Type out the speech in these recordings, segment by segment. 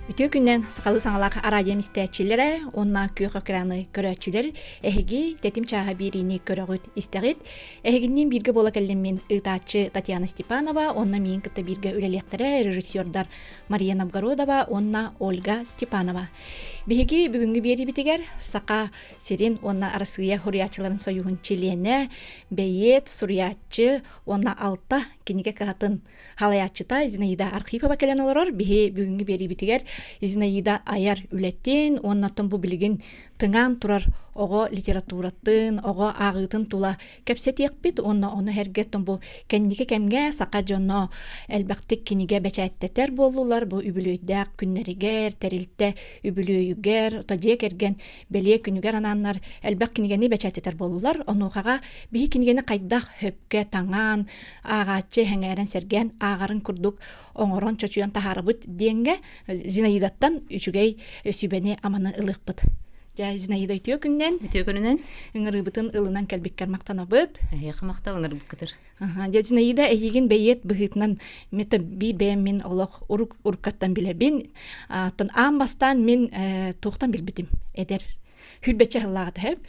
Үтүө күннэн сахалыы саҥалаах араадьыйам истээччилэрэ уонна күөх экраны көрөөччүлэр эһиги тэтим чааһа биэриини көрөҕүт истэҕит. Эһигинниин бииргэ буола кэллим мин ыытааччы Татьяна Степанова уонна миин кытта бииргэ үлэлиэхтэрэ режиссердар Мария Новгородова уонна Ольга Степанова. Биһиги бүгүҥҥү биэриибитигэр Саха сирин уонна Арассыыйа суруйааччыларын сойууһун чилиэнэ, бэйиэт, суруйааччы уонна алта кинигэ кыһатын Халайааччыта Зинаида Архипова кэлэн олорор. Биһи бүгүҥҥү биэриибитигэр Зинаида айар үлэтин уонна оттон бу билигин тыҥаан турар оҕо литературатын, оҕо ааҕыытын тула кэпсэтиэхпит уонна ону сэргэ оттон бу кэнники кэмҥэ саха дьоно элбэхтик кинигэ бэчээттэтэр буоллулар. Бу үбүлүөйдээх күннэригэр, тэрилтэ үбүлүөйүгэр, ото дьиэ кэргэн бэлиэ күнүгэр анааннар элбэх кинигэни бэчээттэтэр буоллулар. Онуохаҕа биһи кинигэни хайдах сөпкө таҥаан, ааҕааччы сэҥээрэн сэргээн ааҕарын курдук оҥорон чочуйан таһаарабыт диэҥҥэ Зинаидаттан үчүгэй сүбэни-аманы ылыахпыт. Дьэ, Зинаида үтүө күннэн. Үтүө күнүнэн. Ыҥырыыбытын ылынан кэлбиккэр махтанабыт. Эһиэхэ махтал ыҥырбыккытыр. Дьэ, Зинаида эйигин бэйиэт быһыытынан мета биир бэйэм мин олох урук уруккаттан билэбин. Оттон аан бастаан мин туохтан билбитим эдэр Хүрбэччэ сыллааҕыта һэп.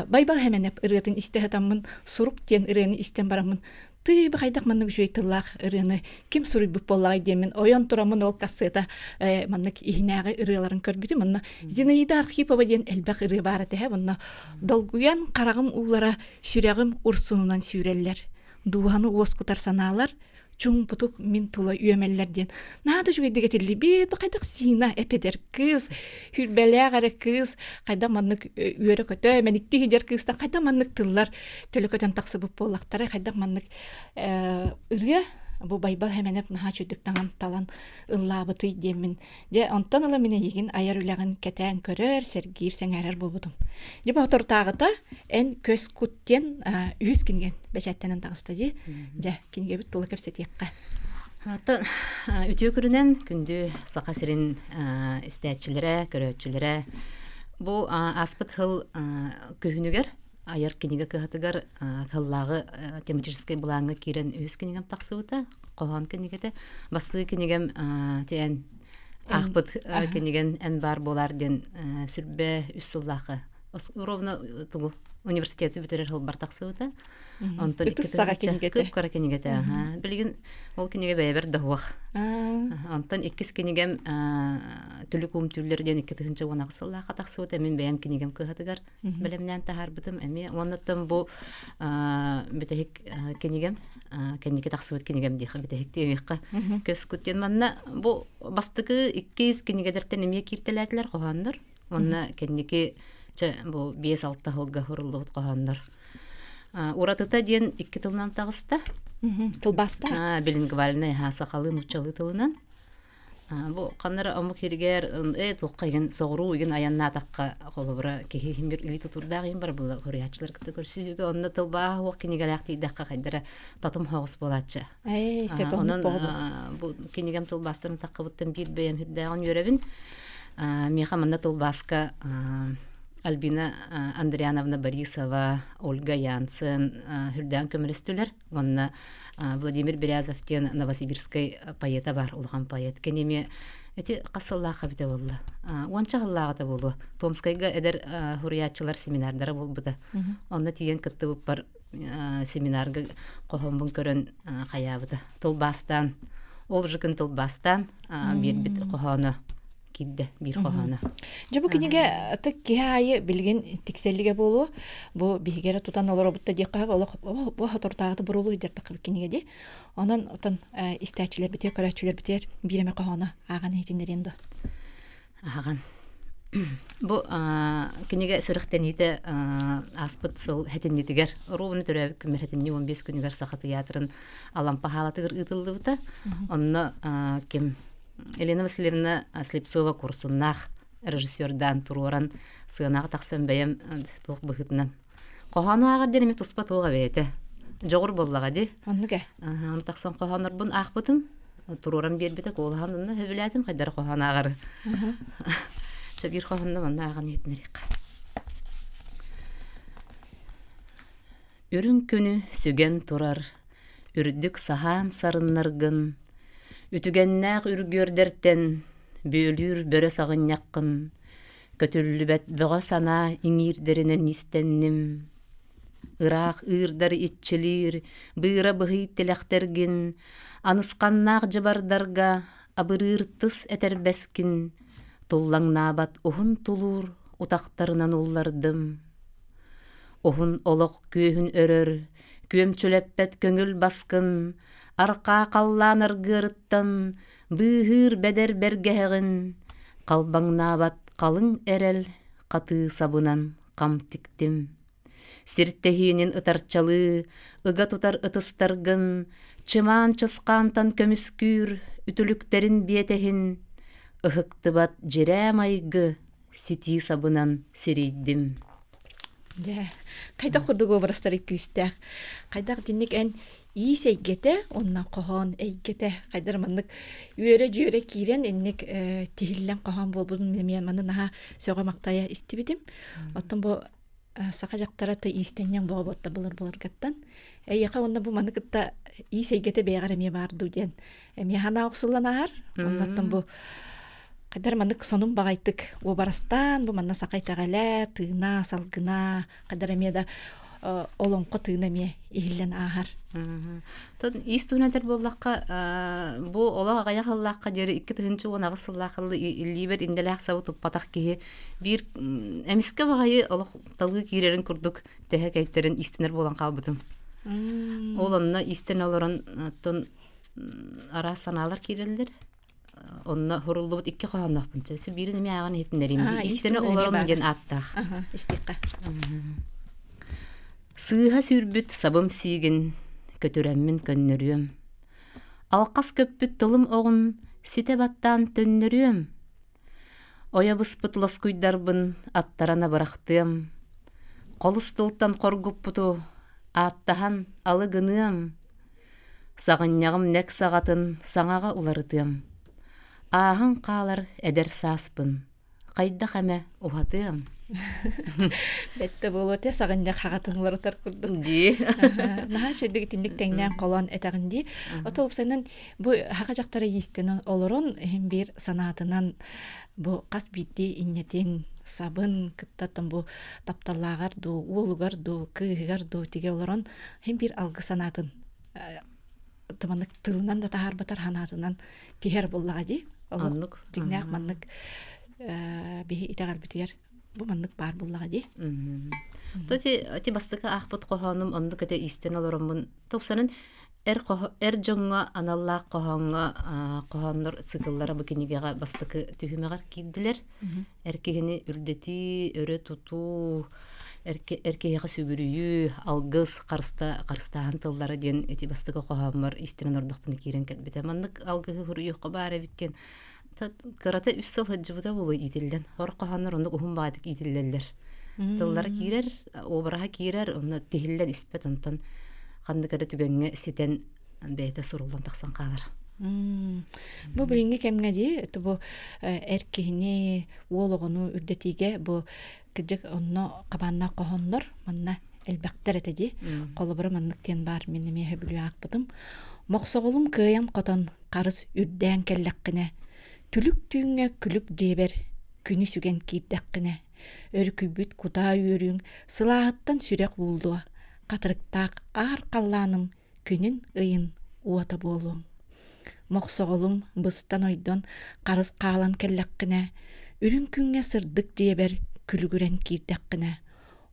Байбал Хэмэнэп ырыатын истэ сытаммын сурук диэн ырыаны истэн бараммын тыый хайдах маннык үчүгэй тыллаах ырыаны ким суруйбут буоллаҕай диэммин ойон тураммын ол кассета маннык иһинээҕи ырыаларын көрбүтүм онно Зинаида Архипова диэн элбэх ырыа баар этэ онно долгуйан хараҕым уулара сүрэҕим урсунунан сүүрэллэр дууһаны уоскутар санаалар чуҥпутук мин тула үөмэллэр диэн наада үчүгэйдик этиллибит хайдах сиина эпэдэр кыыс хүрбэлээх эрэ кыыс хайдах маннык үөрэ-көтө мэниктии сылдьар кыыстан хайдах маннык тыллар төлө көтөн тахсыбыт буоллахтара хайдах маннык ырыа бу Байбал Хэмэнэп наһаа үчүгдүк таҥан талан ыллаабытый диэммин Дьэ, онтон ыла мин эйигин айар үлэҕин кэтээн көрөр, сэргиир, сэҥээрэр буолбутум. Дьэ, соторутааҕыта эн көс кут диэн үһүс кинигэн бэчээттэнэн таҕыста дии. Дьэ, кинигэбит тула кэпсэтиэххэ. Атын үтүө күрүнэн күндү Саха сирин истээччилэрэ, көрөөччүлэрэ бу ааспыт сыл күһүнүгэр айар кинигэ кыһатыгар кыллааҕы тематическай былааҥҥа киирэн үһүс кинигэм тахсыбыта хоһоон кинигэтэ бастакы кинигэм тиэн аахпыт кинигэн эн баар буолаар диэн сүрбэ үс сыллаахы ровно тугу университеты бүтэрэр сылбар тахсыбыта онтон икки саҕа кинигэтэ кып-кыра кинигэтэ билигин ол кинигэ бэйэбэр да суох онтон иккис кинигэм түлүк уум түллэр диэн 2018 сыллаахха тахсыбыта мин бэйэм кинигэм кыһатыгар бэлэмнээн таһаарбытым эмиэ уонна оттон бу бүтэһик кинигэм кэнники тахсыбыт кинигэм диэхэ бүтэһик диэххэ көскут диэн манна бу бастакы иккис кинигэлэртэн эмиэ кииртэлээтилэр хоһооннор уонна кэнники чэ бу 5-6 сылга суруллубут хоһооннор уратыта диэн икки тылынан таҕыста тылбаста билингвальнай сахалыы нууччалыы тылынан Бу ханна эрэ омук сиригэр ээ туохха игин соҕуруу игин айаннаатахха холобура киһи иһин бир илии тутуурдаах иһин бар була суруйааччылар кытта көрсүһүүгэ онно тылбааһа суох кинигэлээх тиийдэххэ хайдара татым соҕус буолааччы. Ээ сөп Онон бу кинигэм тылбаастарын таххыбыттан биир бэйэм үрдээҕин үөрэбин. Миэхэ манна тылбааска Альбина Андриановна Борисова, Ольга Янцен үрдээн көмөлөстүлэр. Уонна Владимир Березов диэн Новосибирскай поэта бар, улахан поэт. Кини эмиэ ити хас сыллаахха эбитэ буолла? Уонча сыллааҕыта буолуо. Томскайга эдэр суруйааччылар семинардара буолбута. Онно тиийэн кыттыбыппар семинарга хоһооммун көрөн хайаабыта. Тылбаастаан, ол уже күн тылбаастаан биэрбит хоһооно киирдэ биир хоһооно. Дьэ бу кинигэ ытык киһи аайы билигин тиксэллигэ буолуо. Бу биһиги эрэ тутан олоробут да диэххэ олох бу соторутааҕыта буруолу сылдьартахпыт кинигэ дии. Онон отон истээччилэрбитигэр, көрөөччүлэрбитигэр биир эмэ хоһооно ааҕан иһитиннэриэн дуо? Ааҕан. Бу кинигэ сүрэхтэниитэ ааспыт сыл хэтинньитигэр ровно төрөөбүт күммэр хэтинньи 15 күнүгэр Саха тыйаатырын Алампа хаалатыгар ыытыллыбыта. Онно ким Елена Васильевна Слепцова курсуннаах режиссердаан туруоран сыанаҕа тахсан бэйэм туох быһыытынан хоһоону ааҕар диэн эмиэ туспа туох эбээтэ дьоҕур буоллаҕа дии оннук ээ ону тахсан хоһооннорбун аахпытым туруоран биэрбитэ куолаһан онно сөбүлээтим хайдары хоһоон ааҕары чэ биир хоһоонно манна ааҕан иһитинэриэххэ Үрүҥ күнү сүгэн турар үрдүк саһаан сарыннаргын, үтүгэннээх үргүөрдэртэн Бүөлүүр бөрө саҕынньаххын, Көтүллүбэт бөҕө санаа иҥиирдэринэн истэнним. Ыраах ыырдары иччилиир, быыра быһый тилэхтэргин, Анысханнаах дьыбардарга абырыыр тыс этэрбэскин, Туллаҥнаабат уһун тулуур утахтарынан уллардым. Уһун олох күөһүн өрөр, күөмчүлэппэт көҥүл баскын, Арҕаа халлаан аргыарыттан быыһыыр бэдэр бэргэһэҕин, Халбаҥнаабат халыҥ эрэл хатыы сабынан хам тиктим. Сиртэһиинин ытарчалыы, ыга тутар ытыстаргын, чымаан чысхаантан көмүскүүр үтүлүктэрин биэтэһин, ыһыктыбат дьирээ майгы ситии сабынан сирийдим. Дьэ, хайдах курдук образтары күүстээх. Хайдах итинник эн иис эйгэтэ уонна хоһоон эйгэтэ хайдар маннык үөрэ-дьүөрэ киирэн инник тиһиллэн хоһоон буолбутун эмиэ маны наһаа сөҕө-махтайа истибитим. Оттон бу саха дьахтара то иистэнньэҥ буолбутта былыр-былыргаттан. Эйиэхэ уонна бу маны кытта иис эйгэтэ бэйэҕэр эмиэ баар дуу диэн эмиэ санаа охсуллан ааһар. Оннуттан бу хайдар маннык сонун баҕайтык уобарастаан бу манна саха итэҕэлэ, тыына, салгына, хайдар эмиэ да олоҥхо тыына эмиэ иһиллэн ааһар. Тон иис туһунан этэр буоллахха, бу олох аҕыйах сыллаахха диэри 2018 сыллаах илиибэр иннэлээх сабы туппатах киһи биир эмискэ баҕайы олох талыы киирэрин курдук тэһэ кэйтэрин иистэнэр буолан хаалбытым. Ол онно иистэн олорон оттон араас санаалар киирэллэр. Онно хуруллубут икки хоһоонноохпун. Сөпсө биирин эмиэ ааҕан иһитиннэриим. Истэнэ олорон диэн ааттаах. Истиэххэ. Сыыһа сүүрбүт сабым сиигин көтүрэммин көннөрүөм. Алхас көппүт тылым оҕун ситэ баттаан төннөрүөм. Ойо быспыт лоскуйдарбын аттаран абырахтыам, Холус тылтан хоргуппуту ааттаһан алы гыныам, Саҕынньаҕым нэк саҕатын саҥаҕа уларытыам, Ааһан хаалар эдэр сааспын хайдах эмэ уһатыам. Бэттэ буолуо этэ саҕынньах хаҕатын уларытар курдук. Дии. Наһаа үчүгэй итинник тэҥнээн холоон этэҕин дии. Ото уопсайынан Бу саха дьахтара иистэнэн олорон иһин биир санаатынан бу хас биирдии инньэтин, сабын кытта бу тапталлааҕар дуу, уолугар дуу, кыыһыгар дуу тигэ олорон иһин биир алгыс санаатын тыманнык тылынан да таһаарбатар санаатынан тиһэр буоллаҕа дии. Оннук. Дьиҥнээх маннык биһи итэҕэлбитигэр бу маннык баар буоллаҕа дии. То ти бастакы аахпыт хоһоонум оннук этэ иистэн олороммун тупсанан Эр, эр дьоҥҥо аналлаах хоһооҥҥо хоһооннор цикллара бу кинигэҕэ бастакы түһүмэҕэр киирдилэр. Эр киһини үрдэтии, өрө тутуу, эр, эр киһиэхэ сүгүрүйүү, алгыс, харыста, харыстааһын тыллара диэн ити бастакы хоһооммор истинэн ордохпуна киирэн кэлбитэ. Маннык алгыһы суруйуохха баар эбит диэн кырата үс сыл сылдьыбыта буолуо иитиллэн. Хор хоһооннор оннук уһун баҕайытык иитиллэллэр. Тыллара киирэр, обраһа киирэр, онно тиһиллэн испэт, онтон ханнык эрэ түгэҥҥэ ситэн бэйэтэ суруллан тахсан хаалар. Бу билиҥҥи кэмҥэ дии, бу эр киһини, уол оҕону үрдэтиигэ бу кырдьык онно хабааннаах хоһооннор манна элбэхтэр этэ дии. Холобура маннык диэн баар мин эмиэ сөбүлүү аахпытым. Мохсоҕолум кыайан хотон харыс үрдээн кэллэххинэ, түлүк түүҥҥэ күлүк дьиэбэр күнү сүгэн киирдэххинэ, өрүкүйбүт кутаа үөрүүҥ сылааһыттан сүрэх ууллуо, хатырыктаах аар халлааным күнүн ыйын уота буолуоҥ. Мохсоҕолум быстан-ойдон харыс хаалан кэллэххинэ, үрүҥ күҥҥэ сырдык дьиэбэр күлүгүрэн киирдэххинэ,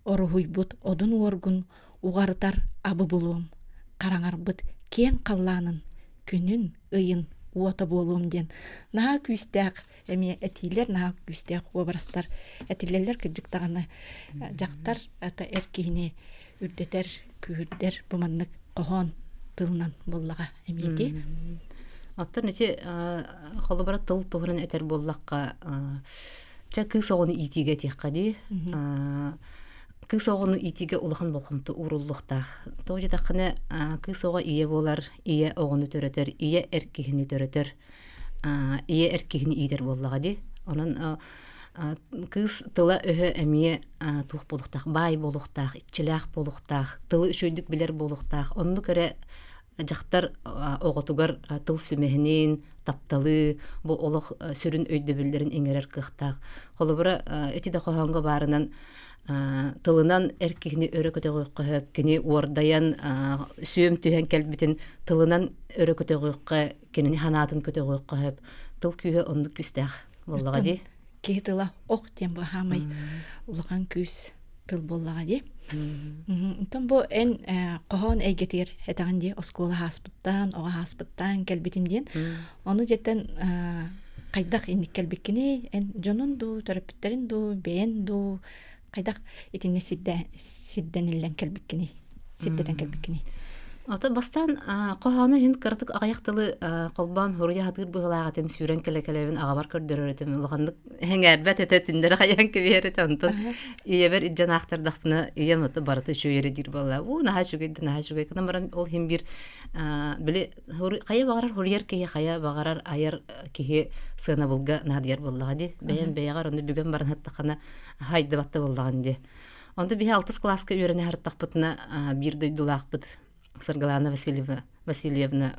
Оруһуйбут одун уоргун уҕарытар абы булуом, хараҥарбыт киэҥ халлаанын күнүн, ыйын уота буолуом диэн наһаа күүстээх эмиэ этиилэр, наһаа күүстээх уобарастар этиллэллэр кырдьык даҕаны дьахтар ата эр киһини үрдэтэр, күүһүрдэр бу маннык хоһоон тылынан буоллаҕа эмиэ ити. Оттон ити холобура тыл туһунан этэр буоллахха Чэ, кыыс оҕону иитиигэ этиэххэ дии. Кыыс оҕону иитиигэ улахан болҕомто ууруллуохтаах. Тоҕо диэтэххинэ, кыыс оҕо ийэ буолар, ийэ оҕону төрөтөр, ийэ эр киһини төрөтөр, ийэ эр киһини иитэр буоллаҕа дии. Онон кыыс тыла-өһө эмиэ туох буолуохтаах, баай буолуохтаах, иччилээх буолуохтаах, тылы үчүгэйдик билэр буолуохтаах. Оннук эрэ Дьахтар оҕотугар тыл сүмэһинин, тапталы, бу олох сүрүн өйдөбүллэрин иҥэрэр кыахтаах. Холобура, ити да хоһооҥҥо баарынан тылынан эр киһини өрө көтөҕүөххэ сөп, кини уордайан сүөм түһэн кэлбитин тылынан өрө көтөҕүөххэ, кинини санаатын көтөҕүөххэ сөп. Тыл күүһэ оннук күүстээх буоллаҕа дии. Киһи тыла ох диэн бу хаамай улахан күүс тыл буоллаҕа дии. Онтон бу эн хоһоон эйгэтигэр этэҕин дии оскуола ааспыттан, оҕо ааспыттан кэлбитим диэн. Ону дьэттэн хайдах инник кэлбиккиний? Эн дьонун дуу, төрөппүттэрин дуу, бэйэн дуу хайдах итиннэ сирдэниллэн кэлбиккиний? Сирдэтэн кэлбиккиний? Ото бастаан хоһоону иһин кыратык аҕыйах тылы холбоон хуруйа сатыыр быһыылаах этим, сүүрэн кэлэ-кэлэбин аҕабар көрдөрөр этим, улаханнык эҥээрбэт этэ, түннэри хайаан кэбиһэр этэ, онтон ийэбэр илдьэн аахтардахпына, ийэм ото барыта үчүгэй эрэ диир буолла. Уу, наһаа үчүгэй да, наһаа үчүгэй. Гынан баран ол иһин биир били хайа баҕарар хуруйар киһи, хайа баҕарар айар киһи сыанабылга наадыйар буоллаҕа дии. Бэйэм бэйэҕэр ону бүгэн баран сыттаххына хайдыбат да буоллаҕын дии. Онто биһи алтыс кылааска үөрэнэ сырыттахпытына биир дойдулаахпыт Саргылана Васильева, Васильевна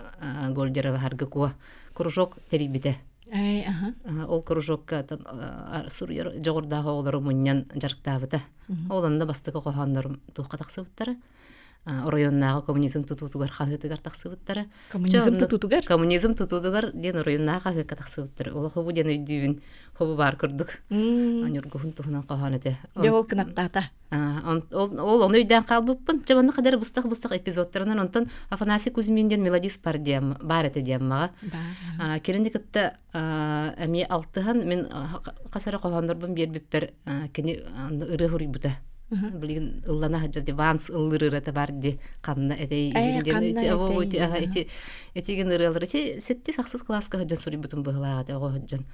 Гольдерова Харгы Куо кружок тэрийбитэ. Ол кружокка суруйар дьоҕурдаах оҕолору мунньан дьарыктаабыта. Ол онно бастакы хоһооннорум туохха тахсыбыттара. Оройуоннааҕы коммунизм тутуутугар хаһыатыгар тахсыбыттара. Коммунизм тутуутугар? Коммунизм тутуутугар диэн оройуоннааҕы хаһыакка тахсыбыттара. Олох хобу диэн өйдүүбүн. Хобу баар курдук. Ньургуһун туһунан хоһоон этэ. Дьэ ол кынаттаата. Ол ону өйдөөн хаалбыппын. Дьэ манна хадары быстах-быстах эпизодтарынан онтон Афанасий Кузьмин диэн мелодист бар диэн баар этэ диэн маҕа. Кинини кытта эмиэ алтыһан мин хас эрэ хоһооннорбун биэрбиппэр кини ырыа суруйбута. Билигин ыллана сылдьар ди ванс ыллыыр ырыата бар ди ханна этэй диэн ити этигин ырыалары ити сеттис ахсыс кылааска сылдьан суруйбутум быһылаах этэ оҕо сылдьан.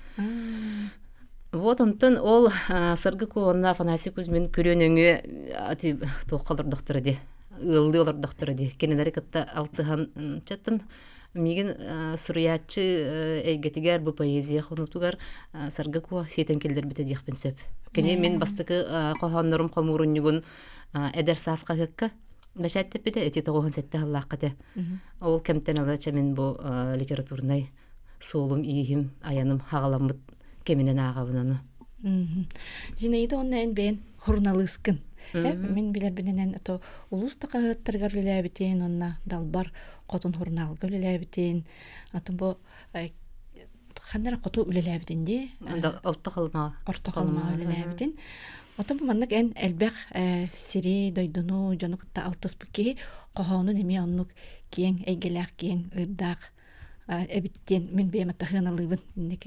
Вот онтон ол Саргы Куонна Афанасий Кузьмин күрүө нөҥүө ати туохха олордохторо ди ыаллыы олордохторо ди кинилэри кытта алтыһан чаттан миигин суруйааччы эйгэтигэр бу поэзия хонуутугар Саргы Куо сиэтэн киллэрбитэ диэхпин сөп. Кини мин бастакы хоһооннорум хомуурунньугун эдэр саас хаһыакка бэчээттэппитэ ити 97 сыллаахха этэ. Ол кэмтэн ыла чэ мин бу литературнай суолум ииһим айаным хаҕаламмыт кэминэн ааҕабын ону. Зинаида уонна эн бэйэн суруналыыскын. Мин билэрбинэн то улуус да хаһыаттарыгар үлэлээбитин, уонна Далбар хотун сурунаалга үлэлээбитин, атын бу ханна эрэ хоту үлэлээбитин дии. Орто Халымаҕа. Орто Халымаҕа үлэлээбитин. Отон бу маннык эн элбэх сири, дойдуну, дьону кытта алтыспыт киһи хоһоонун эмиэ оннук киэҥ эйгэлээх, киэҥ ыырдаах эбит диэн мин бэйэм аттаһыаналыыбын инник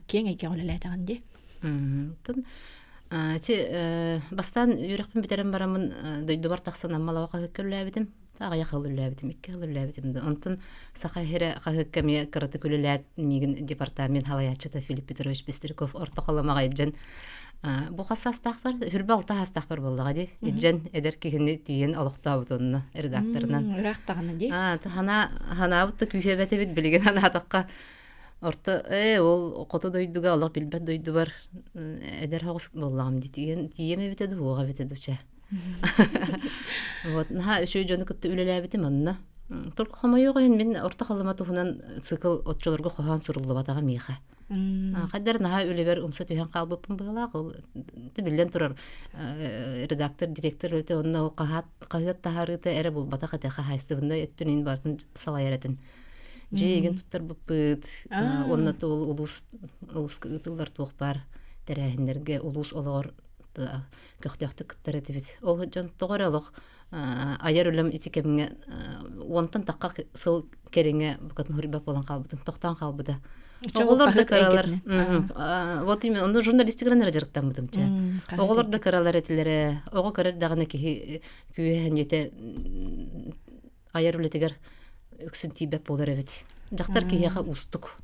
киэҥ эйгэҕэ үлэлээтэҕин дии. Оттон ити бастаан үөрэхпин бүтэрэн бараммын дойдубар тахсан Аммалаҕа хаһыакка үлэлээбитим. Аҕыйах сыл үлэлээбитим, икки сыл үлэлээбитим да. Онтон Саха сирэ хаһыакка эмиэ кыратык үлэлээт миигин департамент салайааччыта Филипп Петрович Пестряков Орто Халымаҕа илдьэн бу хас саастаахпар хүрбэ алта саастаахпар буоллаҕа дии илдьэн эдэр киһини тиийэн олохтообут онно редакторынан ыраах даҕаны дии хана ханаабыт да күүһэ эбэт эбит билигин ханаатахха орто ээ ол хоту дойдуга олох билбэт дойдубар эдэр соҕус буоллаҕым дии тиийэн тиийэм эбитэ да уоҕа эбитэ да чэ вот наһаа үчүгэй дьону кытта үлэлээбитим онно только хомойуох иһин мин орто халыма туһунан цикл оччолорго хоһоон суруллубатаҕа миэхэ Хайдар наһаа үлэбэр умса түһэн хаалбыппын быһыылаах. Ол биллэн турар редактор, директор өтө онно ол хаһыат таһаарыыта эрэ булбатах этэ хаһаайыстыбаннай өттүн ин барытын салайар этин. Дьиэгин туттарбыппыт, уонна ол улуус улууска ыытыллар туох баар тэрээһиннэргэ улуус олоҕор көхтөөхтүк кыттар этибит. Ол дьон тоҕо эрэ олох айар үлэм ити кэмҥэ уонтан тахха сыл кэриҥэ букатын хуруйбат буолан хаалбытым, тохтоон хаалбыта. Оҕолор да кыралар. Вот именно, онно журналистиканан эрэ дьарыктаммытым чэ. Оҕолор да кыралар этилэрэ. Оҕо көрөр даҕаны киһи күүһэ ньиэтэ айар үлэтигэр үксүн тиийбэт буолар эбит. Дьахтар киһиэхэ уустук.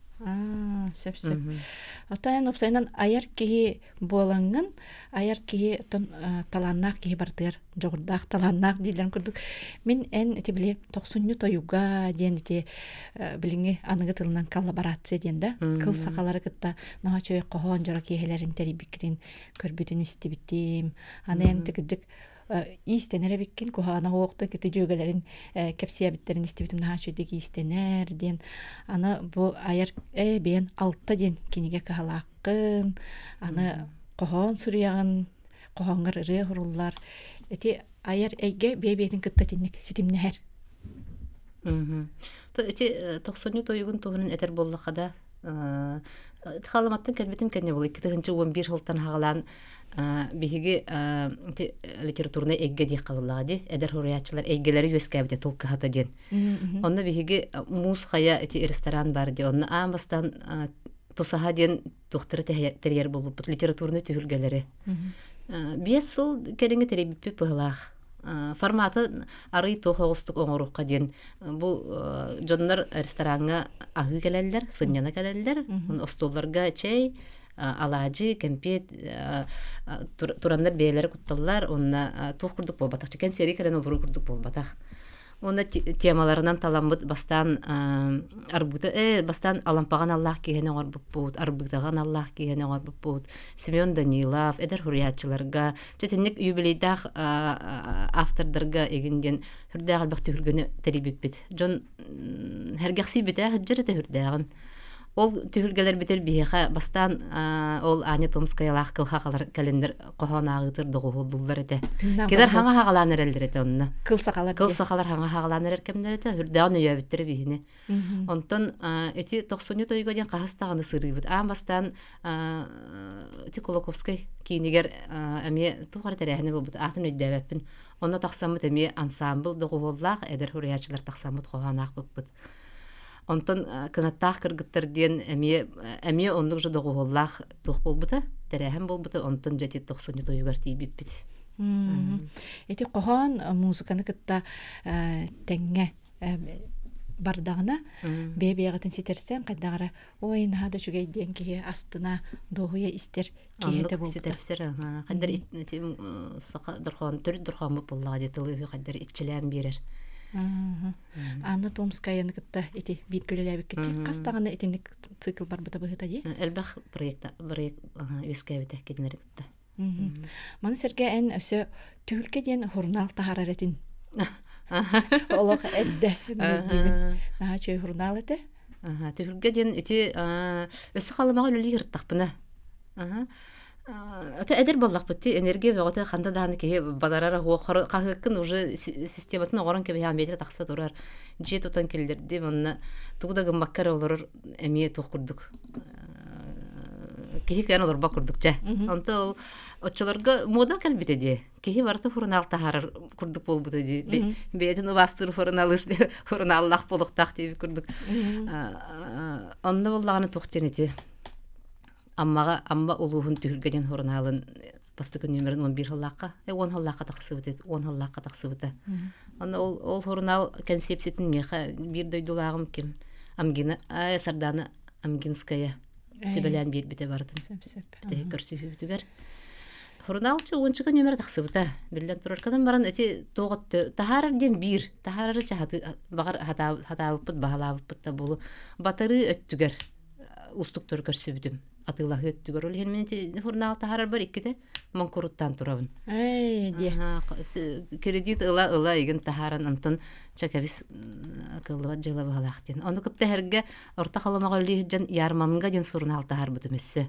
Сөп сөп. Оттон эн уопсайынан айар киһи буолаҥҥын, айар киһи оттон талааннаах киһи барытыгар дьоҕурдаах талааннаах дииллэрин курдук мин эн ити били тохсунньу тойуга диэн ити билиҥҥи аныгы тылынан коллаборация диэн да кыл сахалары кытта наһаа үчүгэй хоһоон дьоро киэһэлэрин тэрийбиккитин көрбүтүн истибитим аны эн кырдьык. иистэнэр эбиккин куһаҕана уохтун кити дьүөгэлэрин кэпсиэбиттэрин истибитим наһаа үчүгэйдик иистэнэр диэн аны бу айар ээ бэйэн алта диэн кинигэ кыһалааххын аны хоһоон суруйаҕын хоһооҥҥор ырыа суруллар ити айар эйгэ бэйэ-бэйэтин кытта итинник ситимнэһэр. Ити тохсунньу тойугун туһунан этэр буоллахха да Халаматтан кэлбитим кэннэ был 2011 сылтан хаҕалаан биһиги литературнай эйгэ диэххэ буоллаҕа дии эдэр суруйааччылар эйгэлэри үөскээбитэ тыл кыһата диэн. Онно биһиги Муус Хайа ити ресторан бар дии онно аан бастаан тусаһа диэн туохтары тэрийэр буолбуппут литературнай түһүлгэлэри. 5 сыл кэриҥэ тэрийбиппит быһылаах. Форматы арый туох оҕустук оҥоруохха диэн бу дьоннор рестораҥҥа аһыы кэлэллэр, сынньана кэлэллэр. Остуолларга чэй, алаадьы, кэмпиэт тураннар бэйэлэрэ кутталлар, уонна туох курдук буолбатах. Кэнсиэри кэлэн олоруу курдук буолбатах. Уонна темаларынан таламмыт бастаан арбыта бастаан Алампаҕа аналлаах киһини оҥорбуппут, Арбыытаҕа аналлаах киһини оҥорбуппут, Семен Данилов, эдэр суруйааччыларга, чэ итинник юбилейдаах автордарга игин диэн сүрдээх элбэх түһүлгэни тэрийбиппит. Дьон сэргэхсийбитэ сылдьар этэ сүрдээҕин. Ол түһүлгэлэрбитин биһиэхэ бастаан ол Аня Томскаялаах кылхахалар кэлиннэр хоһоон ааҕыытыр доҕуһуоллууллар этэ. Кинилэр хаҥа хаҕалаан эрэллэр этэ онно. Кыл сахалар. Кыл сахалар хаҥа хаҕалаан эрэр кэмнэр этэ. Үрдээҕин өйөөбүттэрэ биһини. Онтон ити тохсунньу тойуга диэн хаһыс даҕаны сырыыбыт. Аан бастаан ити Кулаковскай киинигэр эмиэ туох эрэ тэрээһинэ буолбут аатын өйдөөбөппүн. Онно тахсаммыт эмиэ ансаамбыл доҕуһуоллаах эдэр суруйааччылар тахсаммыт хоһоон аахпыппыт. Онтон кынаттаах кыргыттар диэн эмиэ эмиэ оннук же доҕуһуоллаах туох буолбута, тэрээһин буолбута, онтон дьэ ити тохсунньу тойугар тиийбиппит. Ити хоһоон музыканы кытта тэҥҥэ бардаҕына бэйэ-бэйэҕитин ситэрсэн хайдах эрэ ой наһаа да үчүгэй диэн киһи астына дуоһуйа истэр киһитэ буолбута. Ситэрсэр хайдар саха дорхоон төрүт дорхооммут буоллаҕа дии тылы үһү хайдар иччилээн биэрэр. Анна Томскаяны кытта ити биир үлэлээбиккит хас даҕаны итинник цикл барбыта быһыта дии. Элбэх проект проект үөскээбитэ кинилэри кытта. Маны сэргэ эн өссө түһүлгэ диэн журнал таһаарар этин. Олох эрдэ диибин. Наһаа үчүгэй журнал этэ. Түһүлгэ диэн ити өссө халымаҕа үлэлии сырыттахпына. Ата эдэр буоллахпыт ти энергия бөҕөтө ханна даҕаны киһи бадарара хуоххор хаһыаккын уже систематын оҥорон кэбиһээн бэйэтэ тахса турар. Дьиэ тутан киллэрдим онно тугу да гыммакка эрэ олорор эмиэ туох курдук киһи кыайан олорбот курдук чэ. Онто ол оччолорго муода кэлбитэ дии. Киһи барыта сурунаал таһаарар курдук буолбута дии. Бэйэтин убаастыыр суруналыыс сурунааллаах буолуохтаах диэбит курдук. Онно буоллаҕына туох диэн ити Аммаҕа Амма улууһун түһүлгэ диэн сурунаалын бастакы нүөмэрин 11 сыллаахха, 10 сыллаахха тахсыбыт, 10 сыллаахха тахсыбыта. Онно ол ол сурунаал кэнсиэпситин миэхэ биир дойдулааҕым ким Амгина Сардаана Амгинская сүбэлээн биэрбитэ барытын. Сөп-сөп. Бүтэһик көрсүһүүбүтүгэр. Сурунаалчы уончака нүөмэрэ тахсыбыта. Биллэн турар. Кынан баран ити туох таһаарар диэн биир. Таһаарары баҕар хатаабыппыт, баһылаабыппыт да буолу. Батарыы өттүгэр уустуктары көрсүбүтүм. Атыылаһыы өттүгэр. Ол иһин мин ити журнал таһаарарбар иккитэ моҥкуруттаан турабын. Ээ, диэ. Кредит ыла-ыла игин таһааран онтон чэ кэбис кыллыбат дьыала быһалаах диэн. Ону кытта эһэргэ Орто Халымаҕа үлэлии сылдьан Ярманга диэн сурунаал таһаарбытым өссө.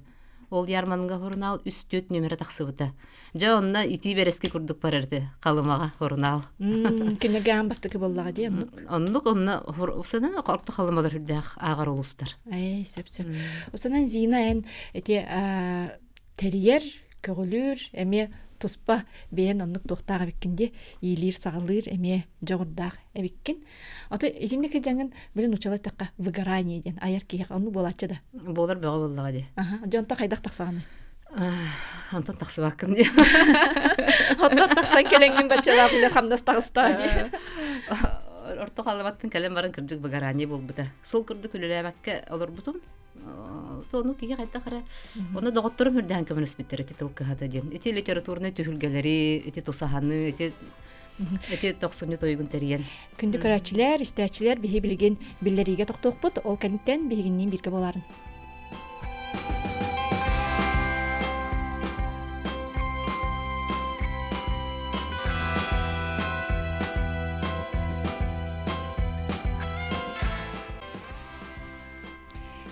Ол Ярманга сурунаал үс-түөрт нүөмэрэ тахсыбыта. Дьэ онно итии бэрэски курдук барар этэ Халымаҕа сурунаал. Кинигэ аан бастакы буоллаҕа дии оннук. Оннук онно усанан Орто Халымалар үрдээх ааҕар улуустар. Ээ сөп сөп. Усанан Зина эн ити тэрийэр, көҕүлүүр эмиэ туспа бэйэн оннук туохтаах эбиккин дии иилиир-саҕалыыр эмиэ дьоҕурдаах эбиккин. Ото итинник дьаҥын били нууччалар эттэххэ выгорание диэн айар киһиэхэ оннук буолааччы да. Буолар бөҕө буоллаҕа дии. Аха, дьонтон хайдах тахсаҕыный? Онтон тахсыбаккын дии. Онтон тахсан кэлэҥҥин баччалаах үлэ хамнас таҕыстаа дии. Орто халабаттан кэлэн баран кырдьык выгорание буолбута. Сыл курдук үлэлээбэккэ олорбутум. Ону киһи хайдах эрэ онно доҕотторум үрдээн көмөлөспүттэр ити тыл кыһата диэн. Ити литературнай түһүлгэлэри, ити тусаһаны, ити ити тохсунньу тойугун тэрийэн. Күндү көрөөччүлэр, истээччилэр биһи билигин биллэриигэ тохтуохпут. Ол кэнниттэн биһигинниин бииргэ буоларын.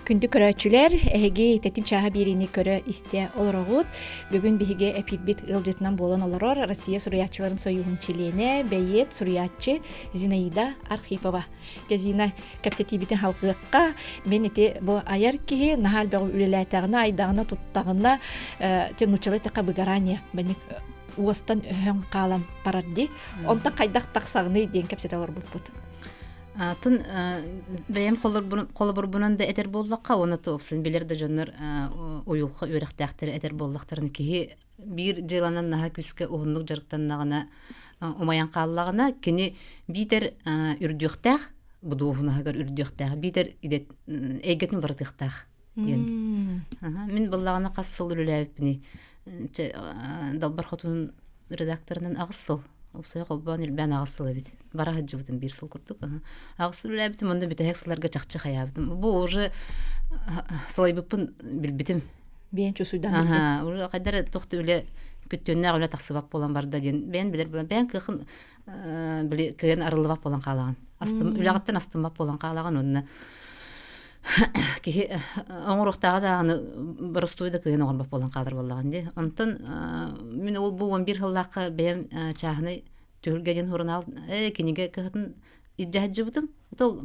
Күндү көрөөччүлэр, эһиги тэтим чааһа биэриини көрө-истэ олороҕут. Бүгүн биһиги эпиирбит ыалдьытынан буолан олорор Россия суруйааччыларын сойууһун чилиэнэ, бэйиэт, суруйааччы Зинаида Архипова. Дьэ, Зина, кэпсэтиибитин халҕыахха. Мин ити бу айар киһи наһаа элбэҕи үлэлээтэҕинэ, айдаҕына, туттаҕына, э, нууччалыы эттэххэ выгорание, бэник уостан өһөн хаалан барар дии. Онтон хайдах тахсаҕыный диэн кэпсэтэ олорбуппут. Атын бэйэм холобурбунан да этэр буоллахха, уонна туопсан билэр да дьоннор уйулҕа үөрэхтээхтэрэ этэр буоллахтарын киһи биир дьыаланан наһаа күүскэ уһуннук дьарыктаннаҕына умайан хааллаҕына кини биитэр үрдүөхтээх бу дуоһунаһыгар үрдүөхтээх биитэр эйгэтин уларытыахтаах диэн. Мин быллаҕына хас сыл үлэлээбиппиний Далбар Хотун редакторынан аҕыс сыл уопсайа холбоон илбээн аҕыс сыл эбит бара сылдьыбытым биир сыл курдук аҕыс сыл үлэлээбитим онно бүтэһик сылларга чахчы хайаабытым бу уже салайбыппын билбитим биэн чусуйдан билдим уже хайдар тохту үлэ күттүөннээх үлэ тахсыбат буолан барда диэн бэйэн билэр буолан бэйэн кыахын били кыайан арыллыбат буолан хаалаҕын астым үлэҕиттэн астыммат буолан хаалаҕын уонна киһи оҥоруохтааҕа даҕаны боростуой да кыайан оҥорбот буолан хаалар буоллаҕын дии онтон мин ол бу 11 сыллаахха бэйэм чааһынай түһүлгэ диэн сурунаал кинигэ кыһатын илдьэ сылдьыбытым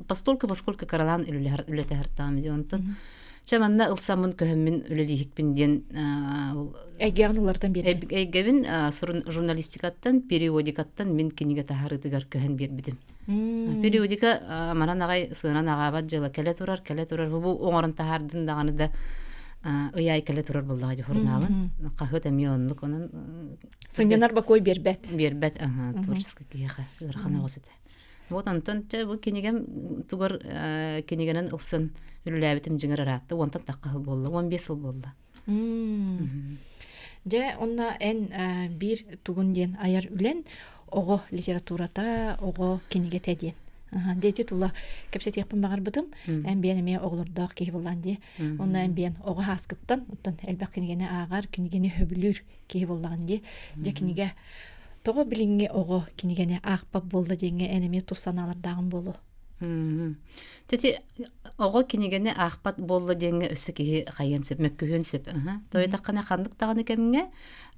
постольку поскольку кыралаан үлэтэ сыртаҕым дии онтон чэ манна ылсаммын көһөммүн үлэлииһикпин диэн ол эйгэҕин уларытан биэрдин эйгэбин журналистикаттан периодикаттан мин кинигэ таһаарыытыгар көһөн биэрбитим периодика манан аҕай сыанан аҕаабат дьыала кэлэ турар кэлэ турар бу оҥорон таһаардын даҕаны да ый аайы кэлэ турар буоллаҕа дии журналын хаһыат эмиэ оннук онон сынньанар бокуой биэрбэт биэрбэт творческий киһиэхэ ыарахан оҕус этэ Вот онтон чэ бу кинигэм тугар кинигэнэн ылсан үлэлээбитим дьиҥэр ыраатта уонтан тахха сыл буолла 15 сыл буолла Дьэ онно эн биир тугун диэн айар үлэн оҕо литературата оҕо кинигэтэ диэн дьэ ити тула кэпсэтиэхпин баҕарбытым эн биэн эмиэ оҕолордоох киһи буоллаан дии онно эн биэн оҕо һааскыттан оттон элбэх кинигэни ааҕар кинигэни сөбүлүүр киһи буоллаҕын дии дьэ кинигэ Тоҕо билиҥҥи оҕо кинигэни аахпат буолла диэҥҥэ эн эмиэ тус санаалардааҕын буолуо? Тэти оҕо кинигэни аахпат буолла диэҥҥэ өссө киһи хайыан сөп, мөккүһүөн сөп. Тоойдоххуна ханнык даҕаны кэмҥэ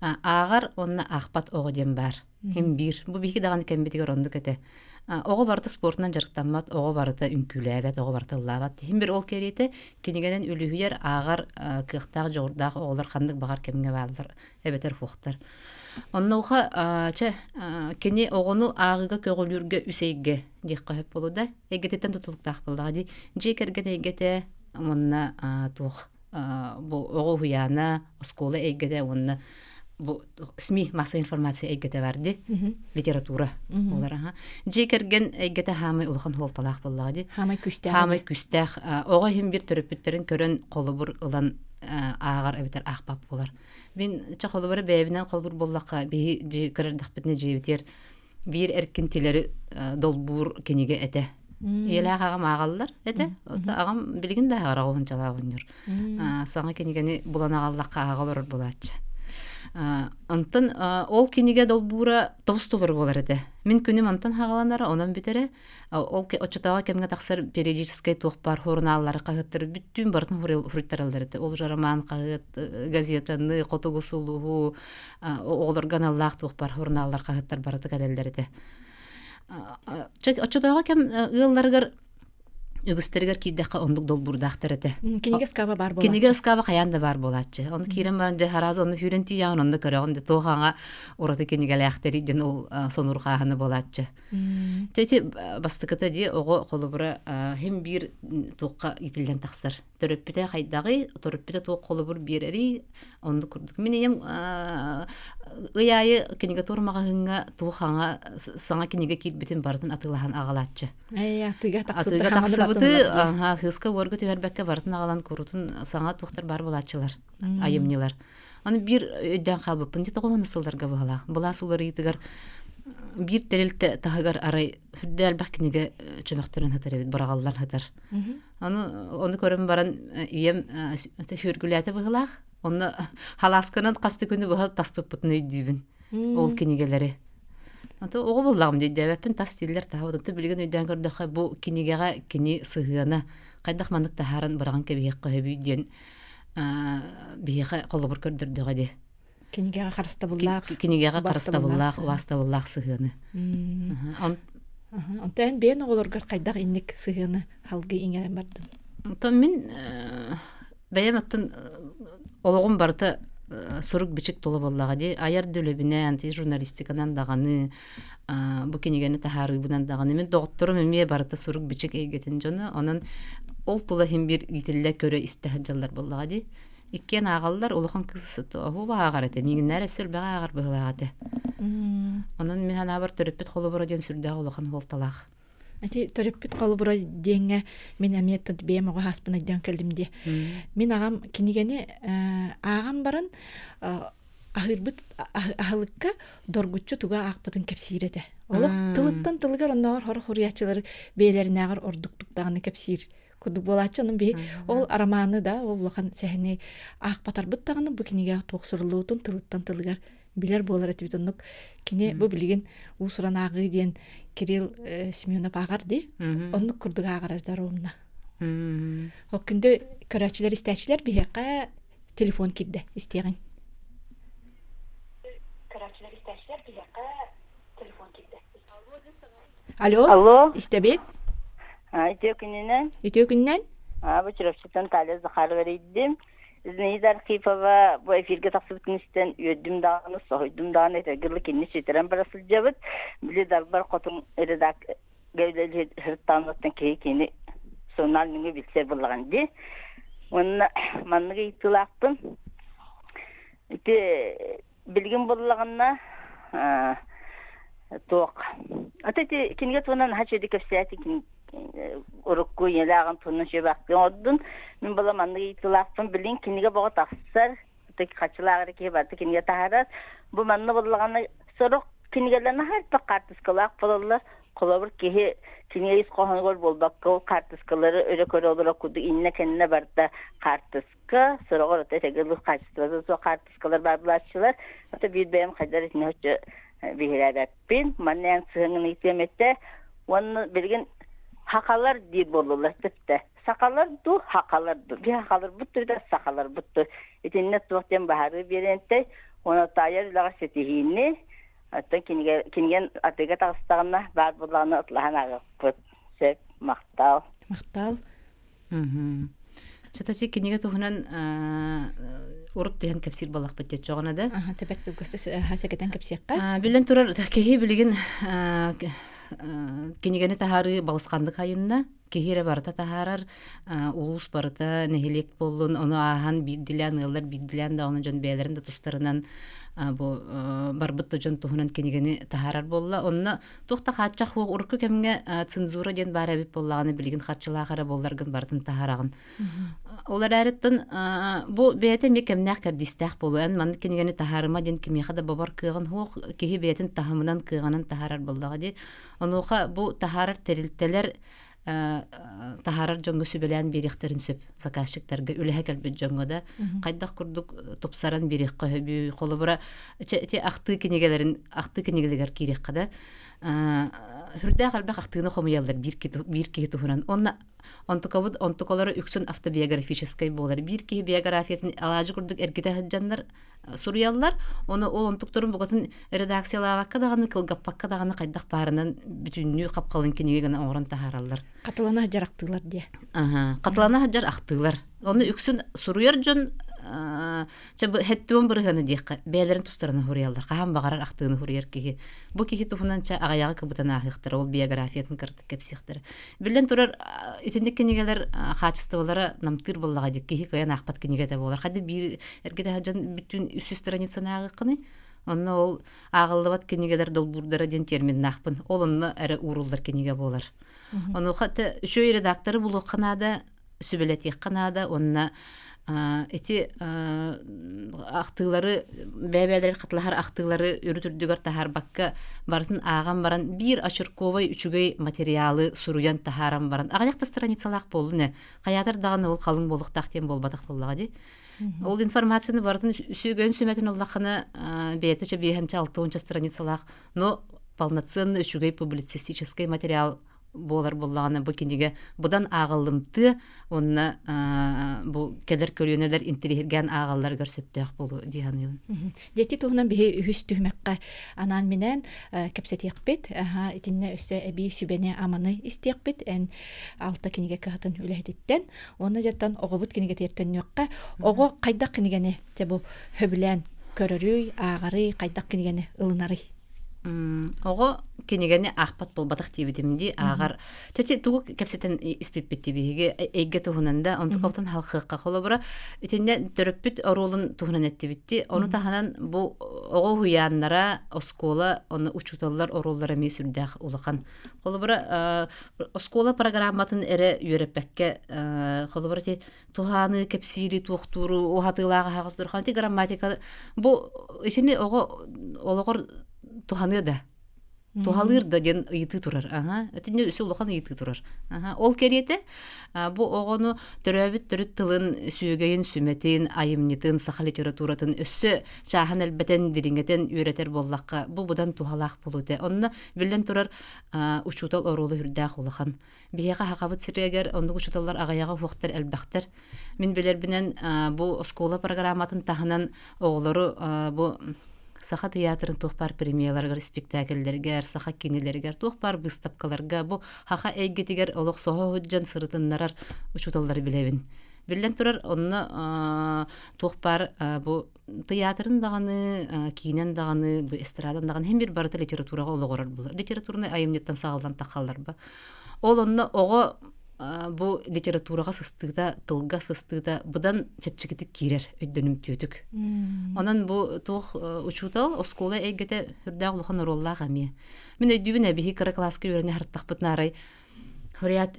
ааҕар уонна аахпат оҕо диэн баар. Хим биир. Бу биһиги даҕаны кэммитигэр оннук этэ. Оҕо барыта спортунан дьарыктаммат, оҕо барыта үҥкүүлээбэт, оҕо барыта ыллаабат. Хим бир ол кэриэтэ кинигэнэн үлүһүйэр, ааҕар кыахтаах, дьоҕурдаах оҕолор ханнык баҕар кэмҥэ бааллар эбэтэр суохтар. Оннуоха чэ кини оҕону ааҕыыга көҕүлүүргэ үс эйгэ диэххэ сөп буолуо да эйгэтиттэн тутулуктаах буоллаҕа дии. Дьиэ кэргэн эйгэтэ уонна туох бу оҕо уһуйаана, оскуола эйгэтэ уонна бу СМИ массовая информация эйгэтэ бар дии литература буолар аха. Дьиэ кэргэн эйгэтэ хаамай улахан суолталаах буоллаҕа дии. Хаамай күүстээх. Хаамай күүстээх. Оҕо иһин биир төрөппүттэрин көрөн холобур ылан ааҕар эбэтэр аахпат буолар. Мин чэ холобура бэйэбинэн холобур буоллахха биһи дьи кырырдахпытына дьиэбитигэр биир эркин тилэри долбуур кинигэ этэ. Ийэлээх аҕам ааҕаллар этэ. Аҕам билигин да ааҕар оҕуһунчалаах оҕонньор. Саҥа кинигэни булан аҕаллахха ааҕа олорор буолааччы. Онтон ол кинигэ долбуура тобус толору буолар этэ. Мин күнүм онтон хаҕаланара, онон бүтэрэ. Ол оччотооҕу кэмҥэ тахсар периодическай туох баар сурунааллары, хаһыаттары бүттүүн барытын суруйтараллар этэ. Ол уже роман хаһыат, газетаны, хотугу сулуһу, оҕолорго аналлаах туох баар сурунааллар, хаһыаттар барыта кэлэллэр этэ. Оччотооҕу кэм ыалларыгар үгүстэригэр киирдэххэ оннук долбуурдаахтар этэ. Кинигэ ыскааба баар буолааччы. Кинигэ ыскааба хайаан да баар буолааччы. Ону киирэн баран дьэ араас онно сүүрэн тиийэҕин, онно көрөҕүн дьэ туох аҥа ураты кинигэлээхтэрий диэн ол сонурҕааһына буолааччы. Дьэ ити бастакыта дии оҕо холобура хим биир туохха иитиллэн тахсар. Төрөппүтэ хайдаҕый, төрөппүтэ туох холобур биэрэрий, оннук курдук. Мин ийэм ый аайы кинигатур маҕаһыыҥҥа туох хаҥа саҥа кинигэ киирбитин барытын атыылаһан аҕалааччы. Атыыга Атыыга тахсыбыты, хыыска уорга түһэрбэккэ барытын аҕалан курутун саҥа туохтар баар буолааччылар, айымньылар. Аны биир өйдөөн хаалбыппын дии тоҕо сылларга быһалаах. Былаас уларыйыытыгар биир тэрилтэ таһыгар арай үрдэ элбэх кинигэ чөмөхтөрөн сытар эбит, быраҕаллан сытар. Аны ону көрөн баран ийэм сүөргүлээтэ быһылаах. Онно халаасканан хас да күнү быһа таспыппытын өйдүүбүн. Ол кинигэлэри. Онто оҕо буоллаҕым дии өйдөөбөппүн тас дииллэр таһабыт. Онто билигин өйдөөн көрдөххө бу кинигэҕэ кини сыһыана хайдах маннык таһааран быраҕан кэбиһиэххэ сөбүй диэн биһиэхэ холобур көрдөрдөҕө дии. Кинигэҕэ харыстабыллаах кинигэҕэ харыстабыллаах убаастабыллаах сыһыаны. Онтон эн бэйэн оҕолоргор хайдах инник сыһыаны халгы иҥэрэн бардын? Онтон мин бэйэм оттон олоҕум барыта сурук-бичик тула буоллаҕа дии. Айар да үлэбинэн, журналистиканан даҕаны, бу кинигэни таһаарыыбынан даҕаны. Мин доҕотторум эмиэ барыта сурук-бичик эйгэтин дьоно. Онон ол тула иһин биир иитиллэ көрө-истэ сылдьаллар буоллаҕа дии. Иккиэн ааҕаллар, улахан кыыс оһуоба ааҕар этэ. Миигиннээр өссө элбэҕи ааҕар быһыылаах этэ. Онон мин санаабар төрөппүт холобура диэн сүрдээх улахан суолталаах. Ити төрөппүт холобура диэҥҥэ мин эмиэ бэйэм оҕо сааспын өйдөөн кэллим дии. Мин аҕам кинигэни ааҕан баран аһыырбыт аһылыкка доргуччу туга аахпытын кэпсиир этэ. Олох тылыттан тылыгар оннооҕор сорох суруйааччылары бэйэлэринээҕэр ордуктук даҕаны кэпсиир курдук буолааччы. Онон биһи ол арамааны да ол улахан сэһэни аахпатарбыт даҕаны бу кинигэҕэ туох суруллубутун тылыттан тылыгар билэр буолар этибит оннук кини бу билигин уус-уран ааҕыы диэн Кирилл Семенов ааҕар дии оннук курдук ааҕар этэ ровно ол күндү көрөөччүлэр истээччилэр биһиэхэ телефон киирдэ истиэҕиҥ көрөөччүлэр истээччилэр биһиэхэ телефон киирдэ Алло, Алло. истэбит? Үтүө күнүнэн. Үтүө күнүнэн. Бу Чурапчыттан Талия Захарова эрийдим. Зинаида Архипова бу эфиргэ тахсыбытын истэн үөрдүм даҕаны, соһуйдум даҕаны, этэргэ дылы кинини сүтэрэн бара сылдьабыт. Били Далбар Хотун редак сырыттаҕыттан киһи кини сурунаал нөҥүө билсэр буоллаҕын дии. Уонна маннык ыйытыылаахпын. Ити Билигин буллаҕына туох ата ити кинигэ туһунан наһаа үчүгэйдик кэпсээтиҥ урукку ийэлээҕин туһунан сүбэхпин оҥордун. Мин була маннык ыйытыылаахпын билигин кинигэ бөҕө тахсар хаччылаах эрэ киһи барыта кинигэ таһаарар. Бу манна буллаҕына сорох кинигэлэр наһаа элбэх хаартыскалаах буолаллар. Холобур киһи кинигэ ис хоһоонугар буолбакка ол хаартыскалары өрө көрө олорор курдук иннэ-кэннэ барыта хаартыска сороҕор ото этэгэлуу хаачыстыбата суох хаартыскалар баар булааччылар. Ото биир бэйэм хайдар итини оччо биһирээбэппин. Манна эн сыһыаҥҥын ыйытыам этэ. Уонна билигин хахалар диир буоллулар типте. Сахалар дуу, хахалар дуу. Би хахаларбыт дуу, сахаларбыт дуу. Итиннэ туох диэн баһарыы биэрэнтэй. Уонна таайар үлэҕэ ситиһиини оттон кинигэ киниген атыыга таҕыстаҕына баар буоллаҕына ытлаһан ааҕыахпыт. Сөп, махтал. Махтал. Чатачи кинигэ туһунан урут түһэн кэпсиир буоллахпыт диэччоҕуна да. Тэбэт кылгасты сэгэтэн кэпсиэххэ. Биллэн турар, киһи билигин кинигэни таһаарыы балысханнык айынна. Киһи эрэ барыта таһаарар, улуус барыта нэһилиэк буоллун, ону ааһан биирдилээн ыаллар биирдилээн даҕаны дьон бэйэлэрин да тустарынан бу барбыт да дьон туһунан кинигэни таһаарар буолла. Онно Туох да хааччах суох урукку кэмҥэ цензура диэн баар эбит буоллаҕына билигин харчылаах эрэ буолларгын барытын таһараҕын. Ол эрээриттэн бу бэйэтэ эмиэ кэмнээх кэрдиистээх буолуо. Эн маннык кинигэни таһаарыма диэн кимиэхэ да бобор кыаҕын суох киһи бэйэтин таһымынан кыаҕынан таһаарар буоллаҕа дии. Онуоха бу таһаарар тэрилтэлэр таһаарар дьоҥҥо сүбэлээн биэриэхтэрин сөп заказчиктарга үлэһэ кэлбит дьоҥҥо да хайдах курдук тупсаран биэриэххэ сөбүй холобура ити ахтыы кинигэлэрин ахтыы кинигэлэригэр киириэххэ да сүрдээх элбэх ахтыыны хомуйаллар биир биир киһи туһунан онно онтукабыт онтукалара үксүн автобиографическай буолар биир киһи биографиятын алаадьы курдук эргитэ сылдьаннар суруйаллар. Ону ол онтукторун букатын редакциялаабакка даҕаны, кылгаппакка даҕаны хайдах баарынан бүтүннүү хапкалын кинигэ гына оҥорон таһаараллар. Хатылана сылдьар ахтыылар диэ. Аха, хатылана сылдьар ахтыылар. Ону үксүн суруйар дьон чэ хэттион бырыһыаны диэххэ бэйэлэрин тустарынан суруйаллар. Хаһан баҕарар ахтыыны суруйар киһи. Бу киһи туһунан чэ аҕыйаҕы кыбытан ааһыахтара, ол биографиятын кыратык кэпсиэхтэрэ. Биллэн турар, итинник кинигэлэр хаачыстыбалара намтыыр буоллаҕа дии. Киһи кыайан аахпат кинигэтэ буолар. Хадди биир эргитэ сылдьан бүтүн үс страницаны ааҕыаххыный? Онно ол ааҕыллыбат кинигэлэр долбуурдара диэн терминнаахпын. Ол онно эрэ ууруллар кинигэ буолар. Онуоха үчүгэй редакторы булуохха наада, сүбэлэтиэххэ наада уонна ити ахтыылары бэйэ-бэйэлэрин хатылаһар ахтыылары үрүт үрдүгэр таһаарбакка барытын ааҕан баран биир очерковай үчүгэй материалы суруйан таһааран баран аҕыйах да страницалаах буоллун ээ хайаатар даҕаны ол халыҥ буолуохтаах диэн буолбатах буоллаҕа дии ол информацияны барытын сүгэн сүмэтин ыллаххына бэйэтэ чэ биэһэнчэ алта уонча страницалаах но. Полноценный үчүгэй публицистическай материал буолар буоллаҕына бу кинигэ быдан ааҕыллымтыа уонна бу кэлэр көлүөнэлэр интириэһиргээн ааҕалларыгар сөптөөх буолуо дии саныыбын. Дьэти туһунан биһи үһүс түһүмэххэ анаан-минээн кэпсэтиэхпит. Итиннэ өссө эбии сүбэни-аманы истиэхпит. Эн алта кинигэ кыһатын үлэһититтэн уонна дьаттан оҕобут кинигэтигэр төннүөххэ. Оҕо хайдах кинигэни дьэ бу сөбүлээн көрөрүй, ааҕарый, хайдах кинигэни ылынарый? Оҕо кинигэни аахпат буолбатах диэбитим дии, ааҕар. Чачы тугу кэпсэтэн испиппит биһиги эйгэ туһунан да, онтукабытын халхыахха холобура итиннэ төрөппүт оруолун туһунан эттибитти. Ону таһынан бу оҕо уһуйааннара, оскуола, онно учууталлар оруоллара эмиэ сүрдээх улахан. Холобура оскуола программатын эрэ үөрэппэккэ, холобура ити туһааны кэпсиири туохтууру уһатыылаах аһаҕас дурхан ити грамматика бу итини оҕо олоҕор туһаныа да туһалыыр да диэн ыйытыы турар аха итиннэ үсү улахан ыйытыы турар аха ол кэриэтэ бу оҕону төрөөбүт төрүт тылын сүөгэйин сүмэтин айымньытын саха литературатын өссө чааһын элбэтэн дириҥэтэн үөрэтэр буоллахха бу быдан туһалаах буолуо этэ онно биллэн турар учуутал оруола үрдээх улахан Биһиэхэ Сахабыт сиригэр оннук учууталлар аҕыйаҕа уһуохтар элбэхтэр. Мин билэрбинэн бу оскуола программатын таһынан оҕолору бу Саха тыйаатырын туох баар премияларыгар, испиктээкиллэригэр, саха киинэлэригэр, туох баар быыстапкаларга бу саха эйгэтигэр олох соһо сылдьан сырытыннарар учууталлары билэбин. Биллэн турар, онно туох баар бу тыйаатырын даҕаны, киинэн даҕаны, бу эстрадан даҕаны һин бир барыта литератураҕа олоҕурар буолар. Литературнай айымньыттан саҕаллан тахаллар ба. Ол онно оҕо бу литератураҕа сыстыыта, тылга сыстыыта быдан чэпчэкитик киирэр өйдөнүмтүөтүк. Онон бу туох учуутал оскуола эйгэтэ үрдээх улахан оруоллаах эмиэ. Мин өйдүүбүн эбиһи кыра кылааска үөрэнэ сырыттахпытына арай Говорят,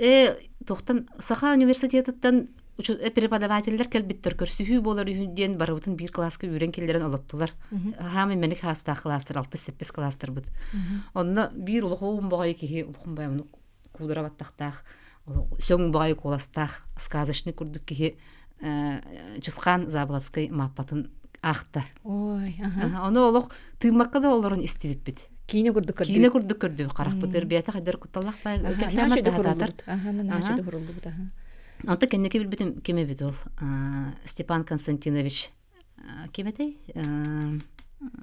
туохтан Саха университетыттан преподавателлэр кэлбиттэр көрсүһүү буолар үһү диэн барыбытын биир кылааска үүрэн киллэрэн олоттулар. Хаамай мэник хаастаах кылаастар, 6-7 кылаастарбыт. Онно биир улахан баҕайы киһи улахан баҕайы куудара баттахтаах, сөҥ баҕайы куоластаах сказочный курдук киһи Чысхаан Заболоцкай мааппатын аахта. Ой, аха. Ону олох тыыммакка да олорон истибиппит. Киинэ курдук көрдүбүт. Киинэ курдук көрдүбүт. Харахпытыгар бэйэтэ хайдар кутталлах бай кэпсээмэт таһатаатар. Аха, наһаа хуруллубут. Аха. Онто кэнники билбитим ким эбит ол? Степан Константинович ким этэй?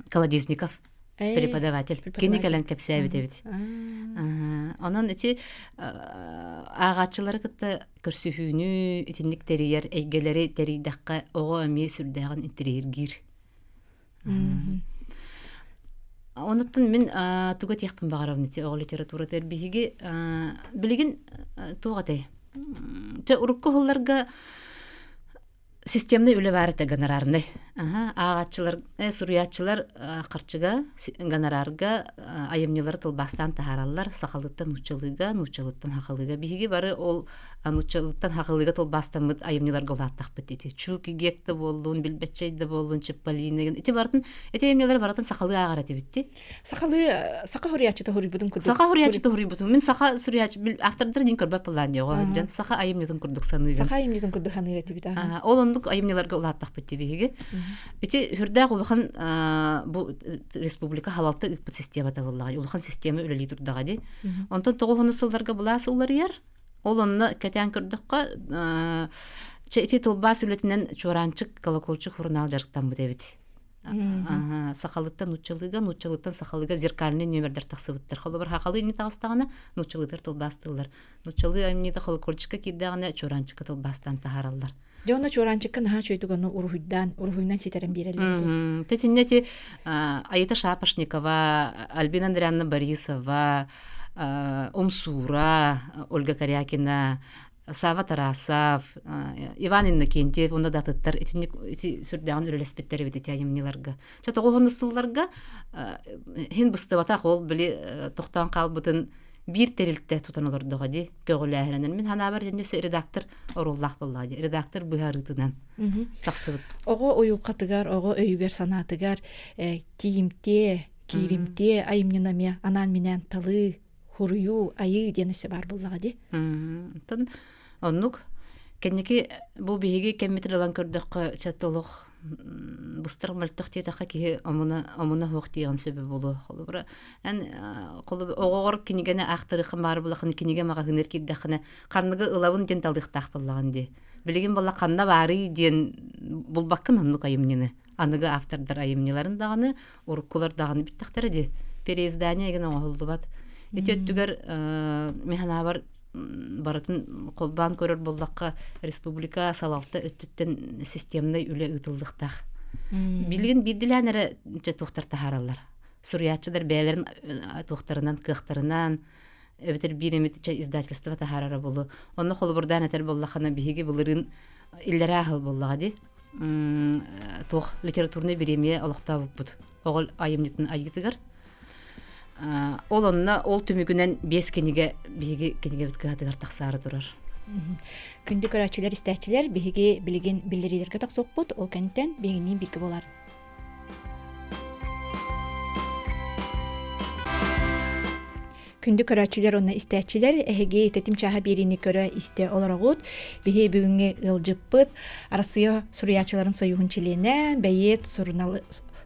Колодезников преподаватель. Кини кэлэн кэпсээбит эбит. Онон ити ааҕааччылары кытта көрсүһүүнү итинник тэрийэр эйгэлэри тэрийдэххэ оҕо эмиэ сүрдээҕин интэриэһиргиир. Онуттан мин тугу этиэхпин баҕарабын ити оҕо литературатыгар биһиги билигин туох этэй? Чэ урукку сылларга Системный үлэ баар этэ гонорарнай. Аха, ааҕааччылар, суруйааччылар харчыга, гонорарга айымньылары тылбаастаан таһаараллар сахалыттан нууччалыыга, нууччалыттан сахалыыга. Биһиги бары ол нууччалыттан сахалыыга тылбаастаммыт айымньыларга улааттахпыт ити. Чуки Гек да буоллун, Билбэтчэй да буоллун, Чипполинигин. Ити барытын, ити айымньылары барытын сахалыы ааҕар этибит дии. Сахалыы саха суруйааччыта суруйбутун курдук. Саха суруйааччыта суруйбутун. Мин саха суруйааччы автордар диэн көрбөт былаан диэҕэ дьон саха айымньытын курдук саныыгын. Саха айымньытын курдук саныыр этибит. Ол оннук айымньыларга улааттахпыт биһиги. Ити үрдээх улахан бу республика халалта ыыппыт системата буоллаҕа. Улахан система үлэлии турдаҕа дии. Онтон тоҕус сылларга былаас уларыйар. Ол онно кэтээн көрдөххө, ити тылбаас үлэтинэн Чуораанчык, Колокольчик сурунаал дьарыктаммыт эбит. Сахалыттан нууччалыыга, нууччалыттан сахалыыга зеркальный нүөмэрдэр тахсыбыттар. Холобур, сахалыы инни таҕыстаҕына, нууччалыытыгар тылбаастыыллар. Нууччалыы айымньыта колокольчикка киирдэҕинэ, чуораанчыкка тылбаастаан таһаараллар. Дьэ онно чуораанчыкка наһаа үчүгэйдик ону уруһуйдаан, уруһуйунан ситэрэн биэрэллэр этэ. Тэтиннэ ити Аита Шапошникова, Альбина Андриановна Борисова, Умсуура, Ольга Корякина, Сава Тарасов, Иван Иннокентьев уонна да атыттар итинник ити сүрдээҕин үлэлэспиттэр эбит ити айымньыларга. Чэ тоҕуһун сылларга хин быстыбатах ол били тохтоон хаалбытын биир тэрилтэ тутан олордоҕо дии көҕүлээһинэн мин ханаабар дьэнне өссө редактор оруоллаах буоллаҕа дии редактор быһаарыытынан тахсыбыт. Оҕо уйулҕатыгар, оҕо өйүгэр-санаатыгар тиийимтиэ, кииримтиэ айымньыны эмиэ анаан-минээн талыы хуруйуу, айыы диэн өссө баар буоллаҕа дии. Оттон оннук кэнники бу биһиги кэммитин ылан көрдөххө чат олох. Быстар мөлтөх диэтэххэ киһи омуна омуна суох диэҕин сөбө буолуо. Холобура, эн холобура оҕоҕор кинигэни аахтарыаххын баҕар буоллаххына кинигэ маҕаһыыныгар киирдэххинэ ханныгы ылабын диэн талыахтаах буоллаҕын дии. Билигин буолла ханна баарый диэн булбаккын оннук айымньыны. Аныгы автордар айымньыларын даҕаны, уруккулар даҕаны бүттэхтэрэ дии. Переиздание игин оҥоһуллубат. Ити өттүгэр мин санаабар барытын холбоон көрөр буоллахха республика салалта өттүттэн системнай үлэ ыытыллыахтаах. Билигин биирдилээн эрэ дьэ туохтар таһаараллар. Суруйааччылар бэйэлэрин туохтарынан, кыахтарынан эбэтэр биир эмит издательство таһаарара буолуо. Онно холобурдаан этэр буоллаххына биһиги былырыын иллэрээ аһыл буоллаҕа дии. Туох литературнай бириэмийэ олохтообуппут оҕол айымньытын айыытыгар. Ол онно ол түмүгүнэн биэс кинигэ биһиги кинигэбит кыһатыгар тахсаары турар. Күндү көрөөччүлэр, истээччилэр, биһиги билигин биллэриилэргэ тохсуохпут, ол кэнниттэн биһигинниин бииргэ буолар. Күндү көрөөччүлэр уонна истээччилэр, эһиги тэтим чааһа биэриини көрө истэ олороҕут. Биһи бүгүҥҥү ыалдьыппыт Арассыыйа суруйааччыларын союһун чилиэнэ, бэйиэт,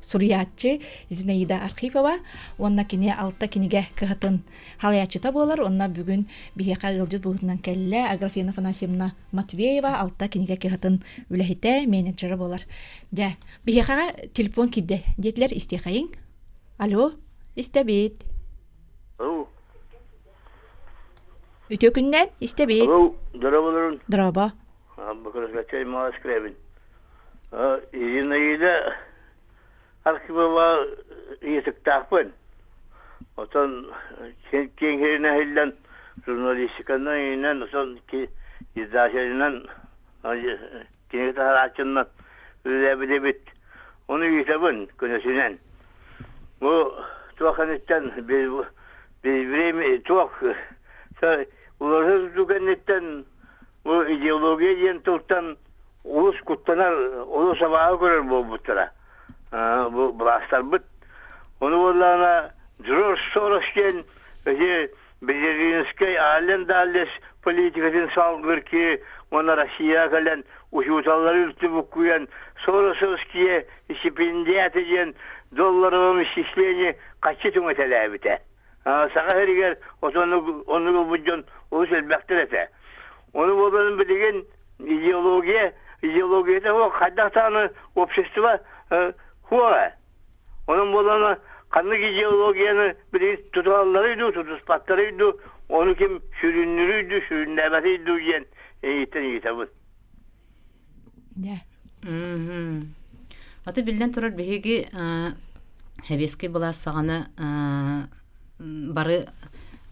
суруйааччы Зинаида Архипова уонна кини алта кинигэ кыһатын халайааччыта буолар. Онно бүгүн биһиэхэ ыалдьыт быһыытынан кэллэ Аграфена Афанасьевна Матвеева алта кинигэ кыһатын үлэһитэ, менеджерэ буолар. Дьэ, биһиэхэҕэ телефон киирдэ диэтилэр истиэхэйиҥ. Алло, истэбит. Алло. Үтүө күннэн, истэбит. Алло, дорооболорун. Дорообо. Бакырасачай Москвабин. Зинаида Архипова ыйытыктаахпын. Отон киэҥ сиринэн иһиллэн журналистиканан иһинэн, отон издателинэн кинигэ таһарааччыннан үлэлээбит эбит. Ону ыйытабын көнөсүнэн. Бу туох кэнниттэн время туох уларыта тутуу кэнниттэн бу идеология диэн тылтан олус куттанар, олус абааһы көрөр буолбуттара. Бу былаастарбыт. Ону буоллаҕына Джордж Сорос диэн ити Берлинскэй Аллен Даллес политикатын салгыыр киһи уонна Россияҕа кэлэн учууталлары үлтү буккуйан Соросовские стипендиаты диэн долларовом исчисление хаччы түҥэтэлээбитэ. Саха сиригэр оннук ылбыт дьон олус элбэхтэр этэ. Ону буолан билигин идеология, идеологията суох хайдах даҕаны общество суоҕа. Онон буолан ханнык идеологияны билигин тутуһалларый дуу, тутуспаттарый дуу, ону ким сүрүннүүрүй дуу, сүрүннээбэтий дуу диэн эйиттэн ыйытабын. Аты биллэн турар биһиги сэбиэскэй былаас саҕана бары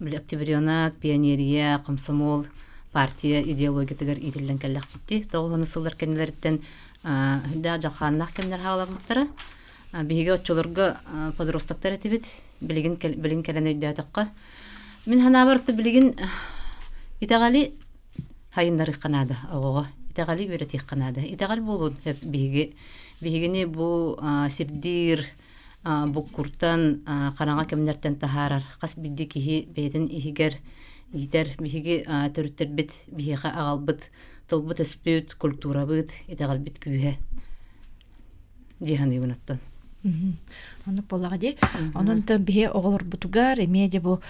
октябренок, пионерия, комсомол, партия идеологиятыгар иитиллэн кэллэхпит Тоҕуһуну сыллар кэннилэриттэн сүрдээх дьалхааннаах кэмнэр хаалабыттара. Биһиги оччолорго подростоктар этибит. Билигин билин кэлэн өйдөөтөххө. Мин санаабар билигин итэҕэли хайыннарыахха наада оҕоҕо. Итэҕэли үөрэтиэххэ наада. Итэҕэл буолуон сөп биһиги биһигини бу сирдиир буккуртан хараҥа кэмнэртэн таһаарар хас биирдии киһи бэйэтин иһигэр иитэр биһиги төрүттэрбит биһиэхэ аҕалбыт тылбыт-өспүт, культурабыт, итэҕэлбит күүһэ дии саныыбын оттон. Оннук буоллаҕа дии. Онон биһи оҕолорбутугар эмиэ дьэ бу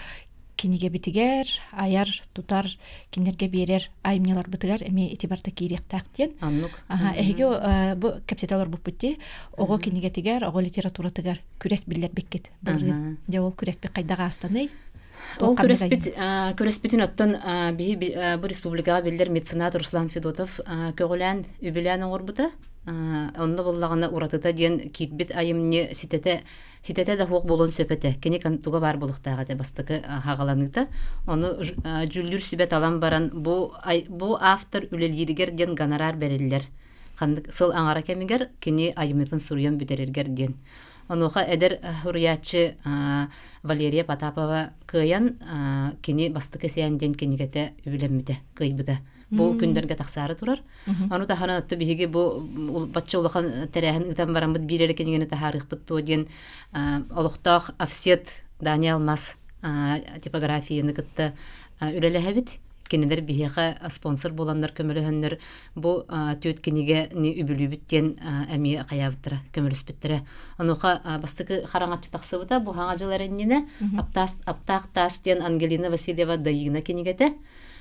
кинигэбитигэр айар, тутар, кинилэргэ биэрэр айымньыларбытыгар эмиэ ити барыта киириэхтээх диэн. Оннук. Эһиги бу кэпсэтэ олорбуппут дии. Оҕо кинигэтигэр, оҕо литературатыгар күрэс биллэрбиккит. Былырыын. Дьэ ол күрэспит хайдах аастаный? Ол күрэспит күрэспитин оттон биһи бу республикаҕа биллэр меценат Руслан Федотов көҕүлээн үбүлээн оҥорбута. Онно буллаҕына уратыта диэн киирбит айымньы ситэтэ хитэтэ да суох буолуон сөп этэ. Кини туга баар буолуохтаах этэ бастакы хаҕаланыыта. Ону дьүүллүүр сүбэ талан баран бу бу автор үлэлииригэр диэн гонорар бэриллэр. Ханнык сыл аҥара кэмигэр кини айымньытын суруйан бүтэрэргэр диэн. Онуоха эдэр суруйааччы Валерия Потапова кыайан кини Бастакы сээн диэн кинигэтэ үбүлэммитэ, кыайбыта. Бу күндэргэ тахсаары турар. Ону таһынан отту биһиги бу бачча улахан тэрээһин ыытан бараммыт биир эрэ кинигэни таһаарыахпыт дуо диэн олохтоох офсет Дани Алмаз типографияны кытта үлэлэһэбит. Кинилэр биһиэхэ спонсор буоланнар көмөлөһөннөр бу түөт кинигэни үбүлүүбүт диэн эмиэ хайаабыттара, көмөлөспүттэрэ. Онуоха бастакы хараҥаччы тахсыбыта бу хаҥа дьыл эрэнньинэ Аптаах таас диэн Ангелина Васильева Дайыына кинигэтэ.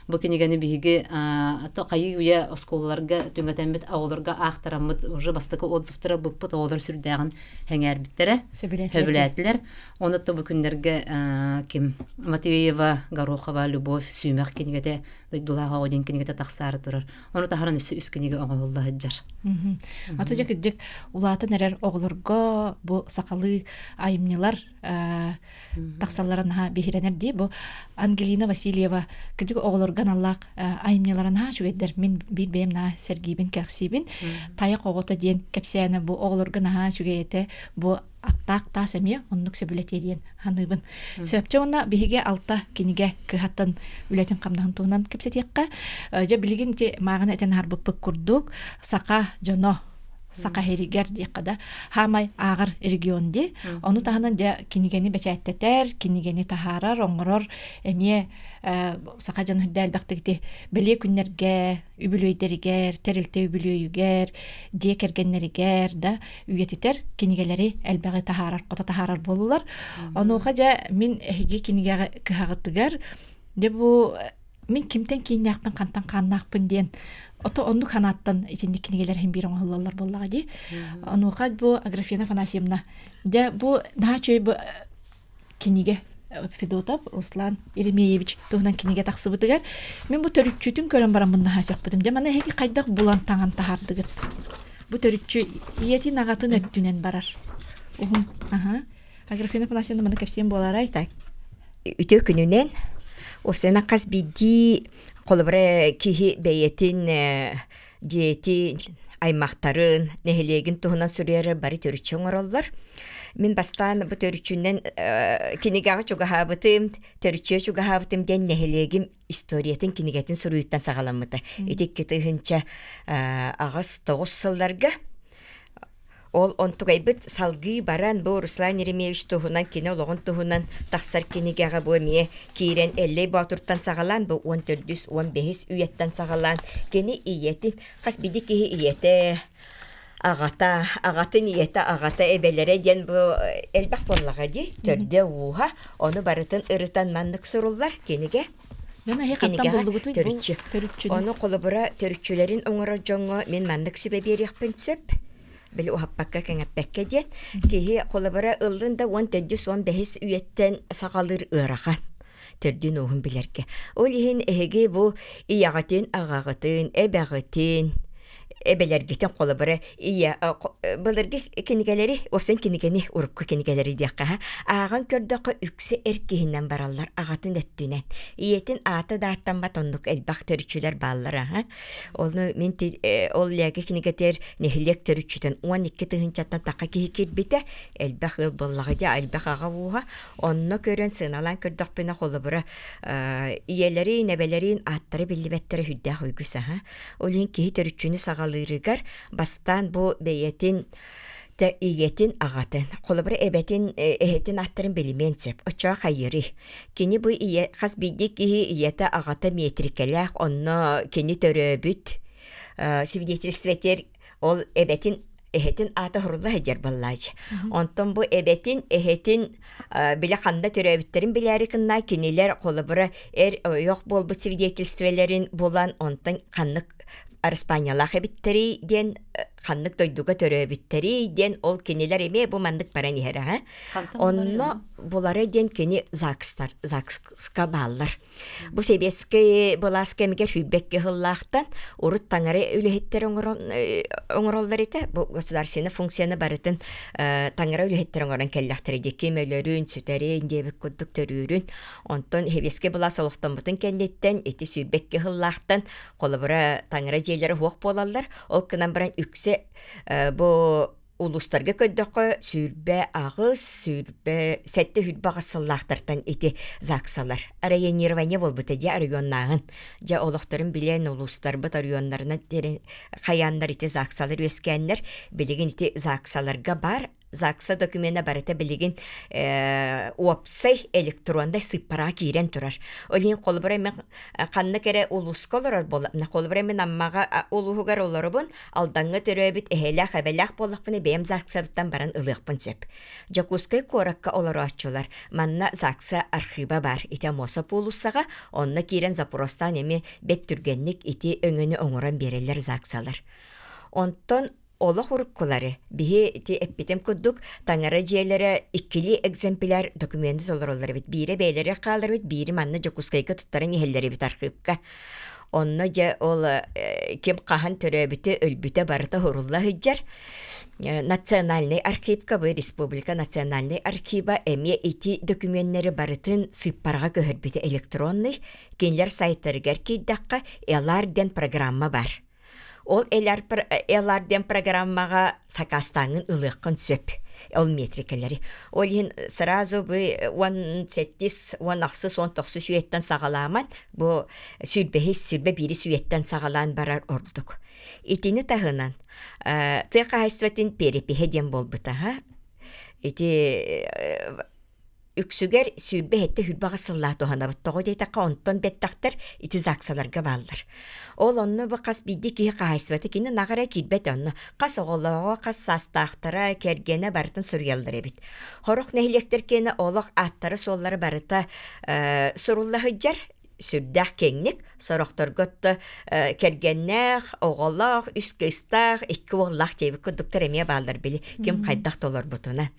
Бу кинигэни биһиги хайыы үйэ оскуолаларга түҥэтэммит оҕолорго аахтараммыт уже бастакы отзывтара ылбыппыт оҕолор сүрдээҕин сэҥээрбиттэрэ, сөбүлээтилэр. Оны бу күннэргэ ким Матвеева, Горохова, Любовь сүүмэх кинигэтэ дойдулаах оҕо диэн кинигэтэ тахсаары турар. Ону таһынан өссө үс кинигэ оҥоһулла сылдьар. Ата дьэ кырдьык улаатан эрэр оҕолорго бу сахалыы айымньылар тахсаллара наһаа биһирэнэр дии. Бу Ангелина Васильева кырдьык оҕолорго аналлаах айымньылара наһаа үчүгэйдэр. Мин биир бэйэм наһаа сэргиибин, кэрэхсиибин. Тайах оҕото диэн кэпсээнэ бу оҕолорго наһаа үчүгэй этэ. Бу аптаах таас эмиэ оннук сөбүлэтиэ диэн саныыбын. Сөпчө уонна биһиги алта кинигэ кыһаттан үлэтин хамнаһын туһунан кэпсэтиэххэ. Дьэ билигин ити мааҕына этэн аһарбыппыт курдук саха дьоно саха иһиригэр диэххэ да хаамай ааҕар регион дии. Ону таһынан дьэ кинигэни бэчээттэтэр, кинигэни таһаарар, оҥорор эмиэ саха дьон үрдэ элбэхтик ити бэлиэ күннэргэ, үбүлүөйдэригэр, тэрилтэ үбүлүөйүгэр, дьиэ кэргэннэригэр да үйэтитэр кинигэлэри элбэҕи таһаарар, хото таһаарар буоллулар. Онуоха дьэ мин эһиги кинигэҕэ кыһаҕытыгар дьэ бу мин кимтэн кииннээхпин, хантан хааннаахпын диэн ото оннук санааттан итинник кинигэлэр иһин биир оҥоһуллаллар буоллаҕа дии. Онуоха бу Аграфена Афанасьевна дьэ бу наһаа үчүгэй бу кинигэ Федотов Руслан Еремеевич туһунан кинигэ тахсыбытыгар мин бу төрүччүтүн көрөн бараммын наһаа сөхпүтүм. Дьэ маны эһиги хайдах булан таҥан таһаардыгыт? Бу төрүччү ийэтин аҕатын өттүнэн барар. Уһун. Аха. Аграфена Афанасьевна маны кэпсиэн буолаарай? Так. Үтүө күнүнэн. Уопсайынан хас биирдии холобура киһи бэйэтин дьиэтин, аймахтарын, нэһилиэгин туһунан суруйары бары төрүччү оҥороллор. Мин бастаан бу төрүччүнэн кинигэҕэ чугаһаабытым, төрүччүгэ чугаһаабытым диэн нэһилиэгим историятын кинигэтин суруйууттан саҕаламмыта. Ити 2008-9 сылларга Ол онтукайбыт салгыы баран бу Руслан Еремеевич туһунан кини олоҕун туһунан тахсар кинигэҕэ бу эмиэ киирэн Эллэй Боотуртан саҕалаан бу 14 15 үйэттэн саҕалаан кини ийэтин хас биирдии киһи ийэтэ аҕата аҕатын ийэтэ аҕата эбэлэрэ диэн бу элбэх буоллаҕа дии төрдө ууһа ону барытын ырытан маннык суруллар кинигэ кинигэҕэ төрүччү ону холобура төрүччүлэрин оҥорор дьоҥҥо мин маннык сүбэ биэриэхпин сөп били уһаппакка кэҥэппэккэ диэн киһи холобура ыллын да 14 15 үйэттэн саҕалыыр ыарахан төрдүн ууһун билэргэ ол иһин эһиги бу ийэҕитин аҕаҕытын эбэҕитин эбэлэргитин холобура ийэ былыргы кинигэлэри уопсайын кинигэни урукку кинигэлэри диэххэ ааҕан көрдөххө үксэ эр киһинэн бараллар аҕатын өттүнэн ийэтин аата да ааттаммат оннук элбэх төрүччүлэр бааллар ону мин ол лээги кинигэтигэр нэһилиэк төрүччүтүн 12 тыһыынчаттан таха киһи киирбитэ элбэх ыал буоллаҕа дии элбэх аҕа ууһа онно көрөн сыаналаан көрдөхпүнэ холобура ийэлэрин эбэлэрин ааттара биллибэттэрэ сүрдээх үгүс аһа Ол иһин киһи төрүччүнү саҕалыырыгар бастаан бу бэйэтин ийэтин аҕатын, холобура эбэтин эһэтин ааттарын билимиэн сөп. Оччоҕо хайыырый? Кини бу ийэ хас биирдии киһи ийэтэ аҕата метрикэлээх, онно кини төрөөбүт свидетельствотер ол эбэтин эһэтин аата сурулла сылдьар буоллаачы. Онтон бу эбэтин, эһэтин билэ ханна төрөөбүттэрин билээри гынна кинилэр холобура эр ойох буолбут свидетельствэлэрин булан онтон ханнык араспаанньалаах эбиттэрий диэн ханнык дойдуга төрөөбүттэрий диэн ол кинилэр эмиэ бу маннык баран иһэр аха онно булара диэн кини ЗАГСтар ЗАГСка бааллар Бу сэбиэскэй былаас кэмигэр сүүрбэккэ сыллаахтан урут таҥара үлэһиттэр оҥороллор этэ. Бу государственнай функцияны барытын таҥара үлэһиттэр оҥорон кэллэхтэрэ дии. Ким өлөрүн, сүтэрин диэбит курдук төрүүрүн. Онтон сэбиэскэй былаас олохтоммутун кэнниттэн ити сүүрбэккэ сыллаахтан холобура таҥара дьиэлэрэ суох буолаллар. Ол гынан баран үксэ бу улуустарга көрдөххө 28, 27 28 сыллаахтартан ити ЗАГСалар районирование буолбута дии оройуоннааҕын. Дьэ олохторун билэн улуустарбыт оройуоннарынан хайааннар ити ЗАГСалар үөскээннэр билигин ити ЗАГСаларга бар. ЗАГСа докумена барыта билигин уопсай электроннай сыыппараҕа киирэн турар. Ол иһин холобура мен ханнык эрэ улууска олорор буоллахпына, холобура мен Аммаҕа улууһугар олоробун, Алдаҥҥа төрөөбүт эһэлээх эбэлээх буоллахпына бэйэм ЗАГСабыттан баран ылыахпын сөп. Дьокуускай куоракка олорооччулар манна ЗАГСа архыыба баар. Ити Аммосов уулуссаҕа онно киирэн запростаан эмиэ бэт түргэнник ити өҥөнү оҥорон биэрэллэр ЗАГСалар. Онтон олох уруккулары биһи ити эппитим курдук таҥара дьиэлэрэ иккилии экземпляр документы толороллор эбит. Биирэ бэйэлэрэ хаалар эбит, биири манна Дьокуускайга туттаран иһэллэр эбит архыыпка. Онно дьэ ол ким хаһан төрөөбүтэ, өлбүтэ барыта сурулла сылдьар. Национальный архивка бу республика национальный архива эмиэ ити докуменнары барытын сыыппараҕа көһөрбүтэ электронный. Кинилэр сайтарыгар киирдэххэ ЭЛАР диэн программа бар. Ол ЭЛАР диэн программаҕа сакаастааҥҥын ылыаххын сөп ол метрикэлэри. Ол иһин сразу бу 17, 18, 19 үйэттэн саҕалааман бу сүүрбэһис, 21 үйэттэн саҕалаан барар ордук. Итини таһынан тыа хаһаайыстыбатын перепиһэ диэн буолбута Ити үксүгэр 27-28 сыллаах туһанабыт. Тоҕо диэтэххэ, онтон бэттэхтэр ити ЗАГСаларга бааллар. Ол онно бу хас биирдии киһи хаһаайыстыбата кини наҕара киирбэт онно. Хас оҕолооҕо, хас саастаахтара, кэргэнэ барытын суруйаллар эбит. Сорох нэһилиэктэр киэнэ олох ааттара-суоллара барыта сурулла сылдьар сүрдээх киэҥник, сорохторго отто кэргэннээх, оҕолоох, үс кыыстаах, икки уоллаах диэбит курдуктар эмиэ бааллар били ким хайдах толорбутунан.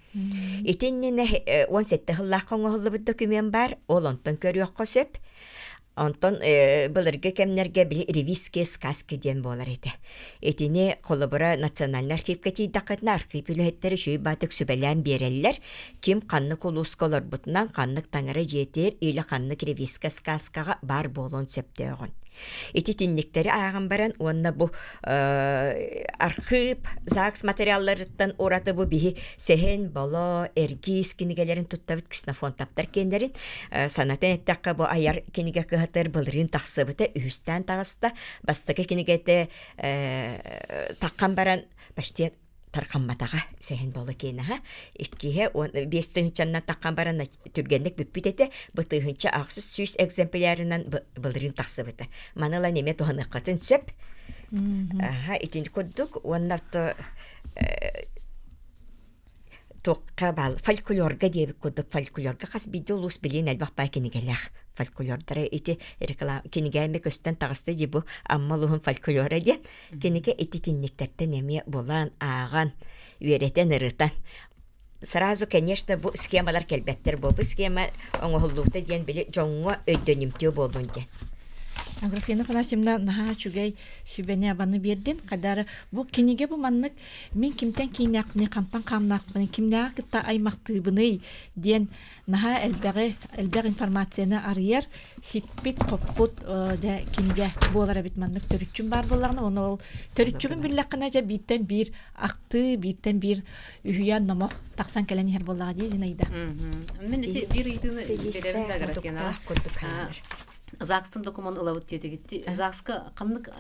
Итиннинэ 17 сыллаахха оҥоһуллубут документ баар, ол онтон көрүөххэ сөп. Онтон былыргы кэмнэргэ били ревизские сказки диэн буолар этэ. Итини холобура национальнай архивка тиийдэххитинэ архив үлэһиттэрэ үчүгэй баатык сүбэлээн биэрэллэр. Ким ханнык улууска олорбутунан, ханнык таҥара дьиэтигэр или ханнык ревизскэ сказкаҕа баар буолуон сөптөөҕүн. Ити итинниктэри ааҕан баран уонна бу архыып ЗАГС материалларыттан ураты бу биһи Сэһэн, Боло, Эргиис кинигэлэрин туттабыт Ксенофонтовтар киэннэрин санатан эттэххэ бу айар кинигэ кыһатыгар былырыын тахсыбыта үһүстээн таҕыста бастакы кинигэтэ таххан баран почти тарҕамматаҕа Сэһэн Боло киэнэһэ иккиһэ 5 тыһыынчаннан таххан баран түргэнник бүппүт этэ бу 1800 экземплярынан былырыын тахсыбыта маны ылан эмиэ туһаныаххытын сөп аха итини курдук уонна то туохха баал фольклорга диэбит курдук фольклорга хас биирдии улуус билиэн элбэх баай кинигэлээх фольклордара ити реклама кинигээмэ көстөн таҕыста дии бу Амма улууһун фольклора диэн кинигэ ити тинниктэртэн эмиэ булан ааҕан үөрэтэн ырытан сразу конечно бу схемалар кэлбэттэр бу бу схема оҥоһуллубута диэн били дьоҥҥо өйдөнүмтүө буоллун диэн Аграфена Афанасьевна наһаа үчүгэй сүбэни абаны биэрдин. Хадара бу кинигэ бу маннык мин кимтэн кииннээхпиний, хантан хаамнаахпыный, кимнээҕи кытта аймахтыыбыный диэн наһаа элбэҕи, элбэх информацияны арыйар, сиппит-хоппут дьэ кинигэ буолар эбит маннык төрүччүм баар буоллаҕына, уонна ол төрүччүгүн биллэххинэ дьэ бииртэн биир ахтыы, бииртэн биир үһүйээн номох тахсан кэлэн иһэр буоллаҕа дии Зинаида. Мин ити биир ыйытыыны биэрэбин да Аграфена. ЗАГСтан документ ылабыт диэтигит. ЗАГСка ханнык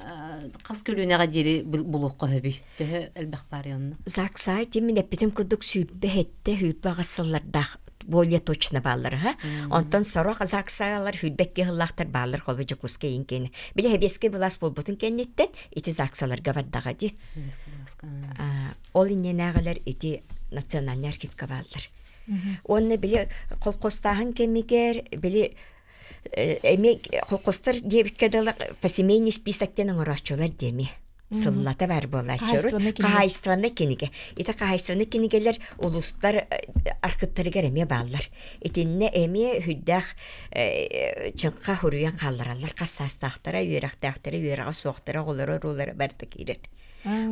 хас көлүөнэҕэ диэри булуохха сөбүй? Төһө элбэх баар онно? ЗАГСа мин эппитим курдук 27 28 сыллардаах более точно бааллар ха. Онтон сорох ЗАГСалар 22 сыллаахтар бааллар холбу Дьокуускай иин кэннэ. Били Хэбиэскэй былаас буолбутун кэнниттэн ити ЗАГСаларга бардаҕа дии. Ол иннинээҕилэр ити национальный архивка бааллар. Уонна били колхозтааһын кэмигэр били эмиэ холкуостар диэбиккэ дылы посемейный списоктен оҥорооччулар диэми сыллата бар буолааччы хаһаайыстыбаннай кинигэ ити хаһаайыстыбаннай кинигэлэр улуустар архыыптарыгар эмиэ бааллар итиннэ эмиэ сүрдээх чыҥха суруйан хааллараллар хас саастаахтара үөрэхтээхтэрэ үөрэҕэ суохтара оҕолоро уруулара барыта киирэр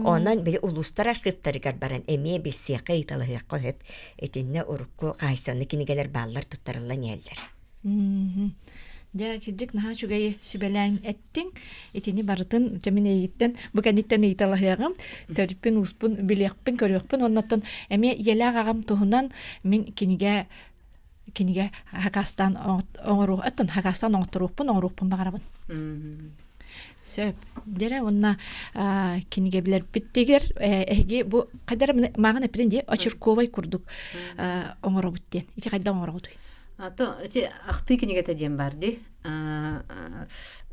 онон били улуустар архыыптарыгар баран эмиэ билсиэххэ ыйыталаһыахха сөп итиннэ урукку хаһаайыстыбаннай кинигэлэр бааллар туттарыллан иһэллэр Дьэ, кырдьык наһаа үчүгэй сүбэлээн эттиҥ. Итини барытын дьэ мин эйигиттэн бу кэнниттэн ыйыталаһыаҕым. Төрүппүн, ууспун билиэхпин, көрүөхпүн. Оннуттан эмиэ ийэлээх аҕам туһунан мин кинигэ кинигэ хакастаан оҥоруох оттон хакастаан оҥотторуохпун оҥоруохпун баҕарабын. Сөп. Дьэрэ уонна кинигэ билэрбиттигэр эһиги бу хайдара мааҕын эппитин дии очерковай курдук оҥоробут диэн. Ити хайда оҥороҕутуй? То ити ахтыы кинигэтэ диэн бар дии.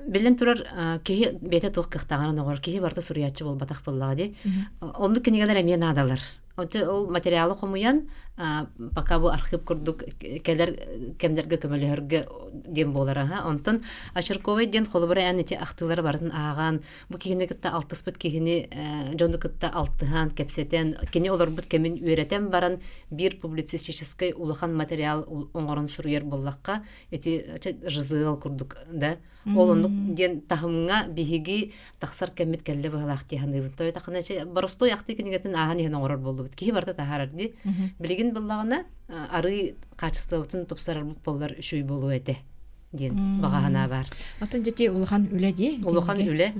Биллэн турар киһи бэйэтэ туох кыахтааҕынан оҥорор. Киһи барыта суруйааччы буолбатах буоллаҕа дии. Оннук кинигэлэр эмиэ наадалар. Ол материалы хомуйан пока бу архив курдук кэлэр кэмнэргэ көмөлөһөргө диэн буолар аха. Онтон Очерковай диэн холобура эн ити ахтыылары барытын ааҕан, бу киһини кытта алтыспыт киһини дьону кытта алтыһан, кэпсэтэн, кини олорбут кэмин үөрэтэн баран биир публицистическай улахан материал оҥорон суруйар буоллахха, ити ЖЗЛ курдук да Ол оннук диэн таһымҥа биһиги тахсар кэммит кэллэ быһалаах дии саныыбын. Тойтахына боростуой ахтыы кинигэтин ааһан иһэн оҥорор буоллубут. Киһи барыта таһаарар дии. Билигин буллаҕына арыы хаачыстыбатын тупсарарбыт буоллар үчүгэй буолуо этэ диэн баҕа санаа баар. Оттон дьэти улахан үлэ дии. Улахан үлэ.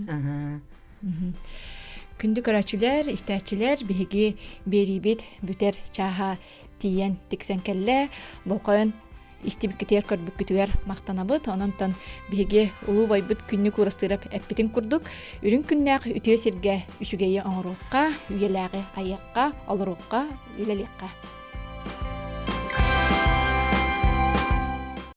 Күндү көрөөччүлэр, истээччилэр биһиги биэриибит бүтэр чааһа тиийэн тиксэн кэллэ. Болхойон истибиккитигэр көрбүккүтүгэр махтанабыт. Онон биһиги улуу байбыт күннүк уурастыырап эппитин курдук, үрүҥ күннээх үтүө сиргэ үчүгэйи оҥоруохха, үйэлээҕи айыахха, олоруохха, үлэлиэххэ.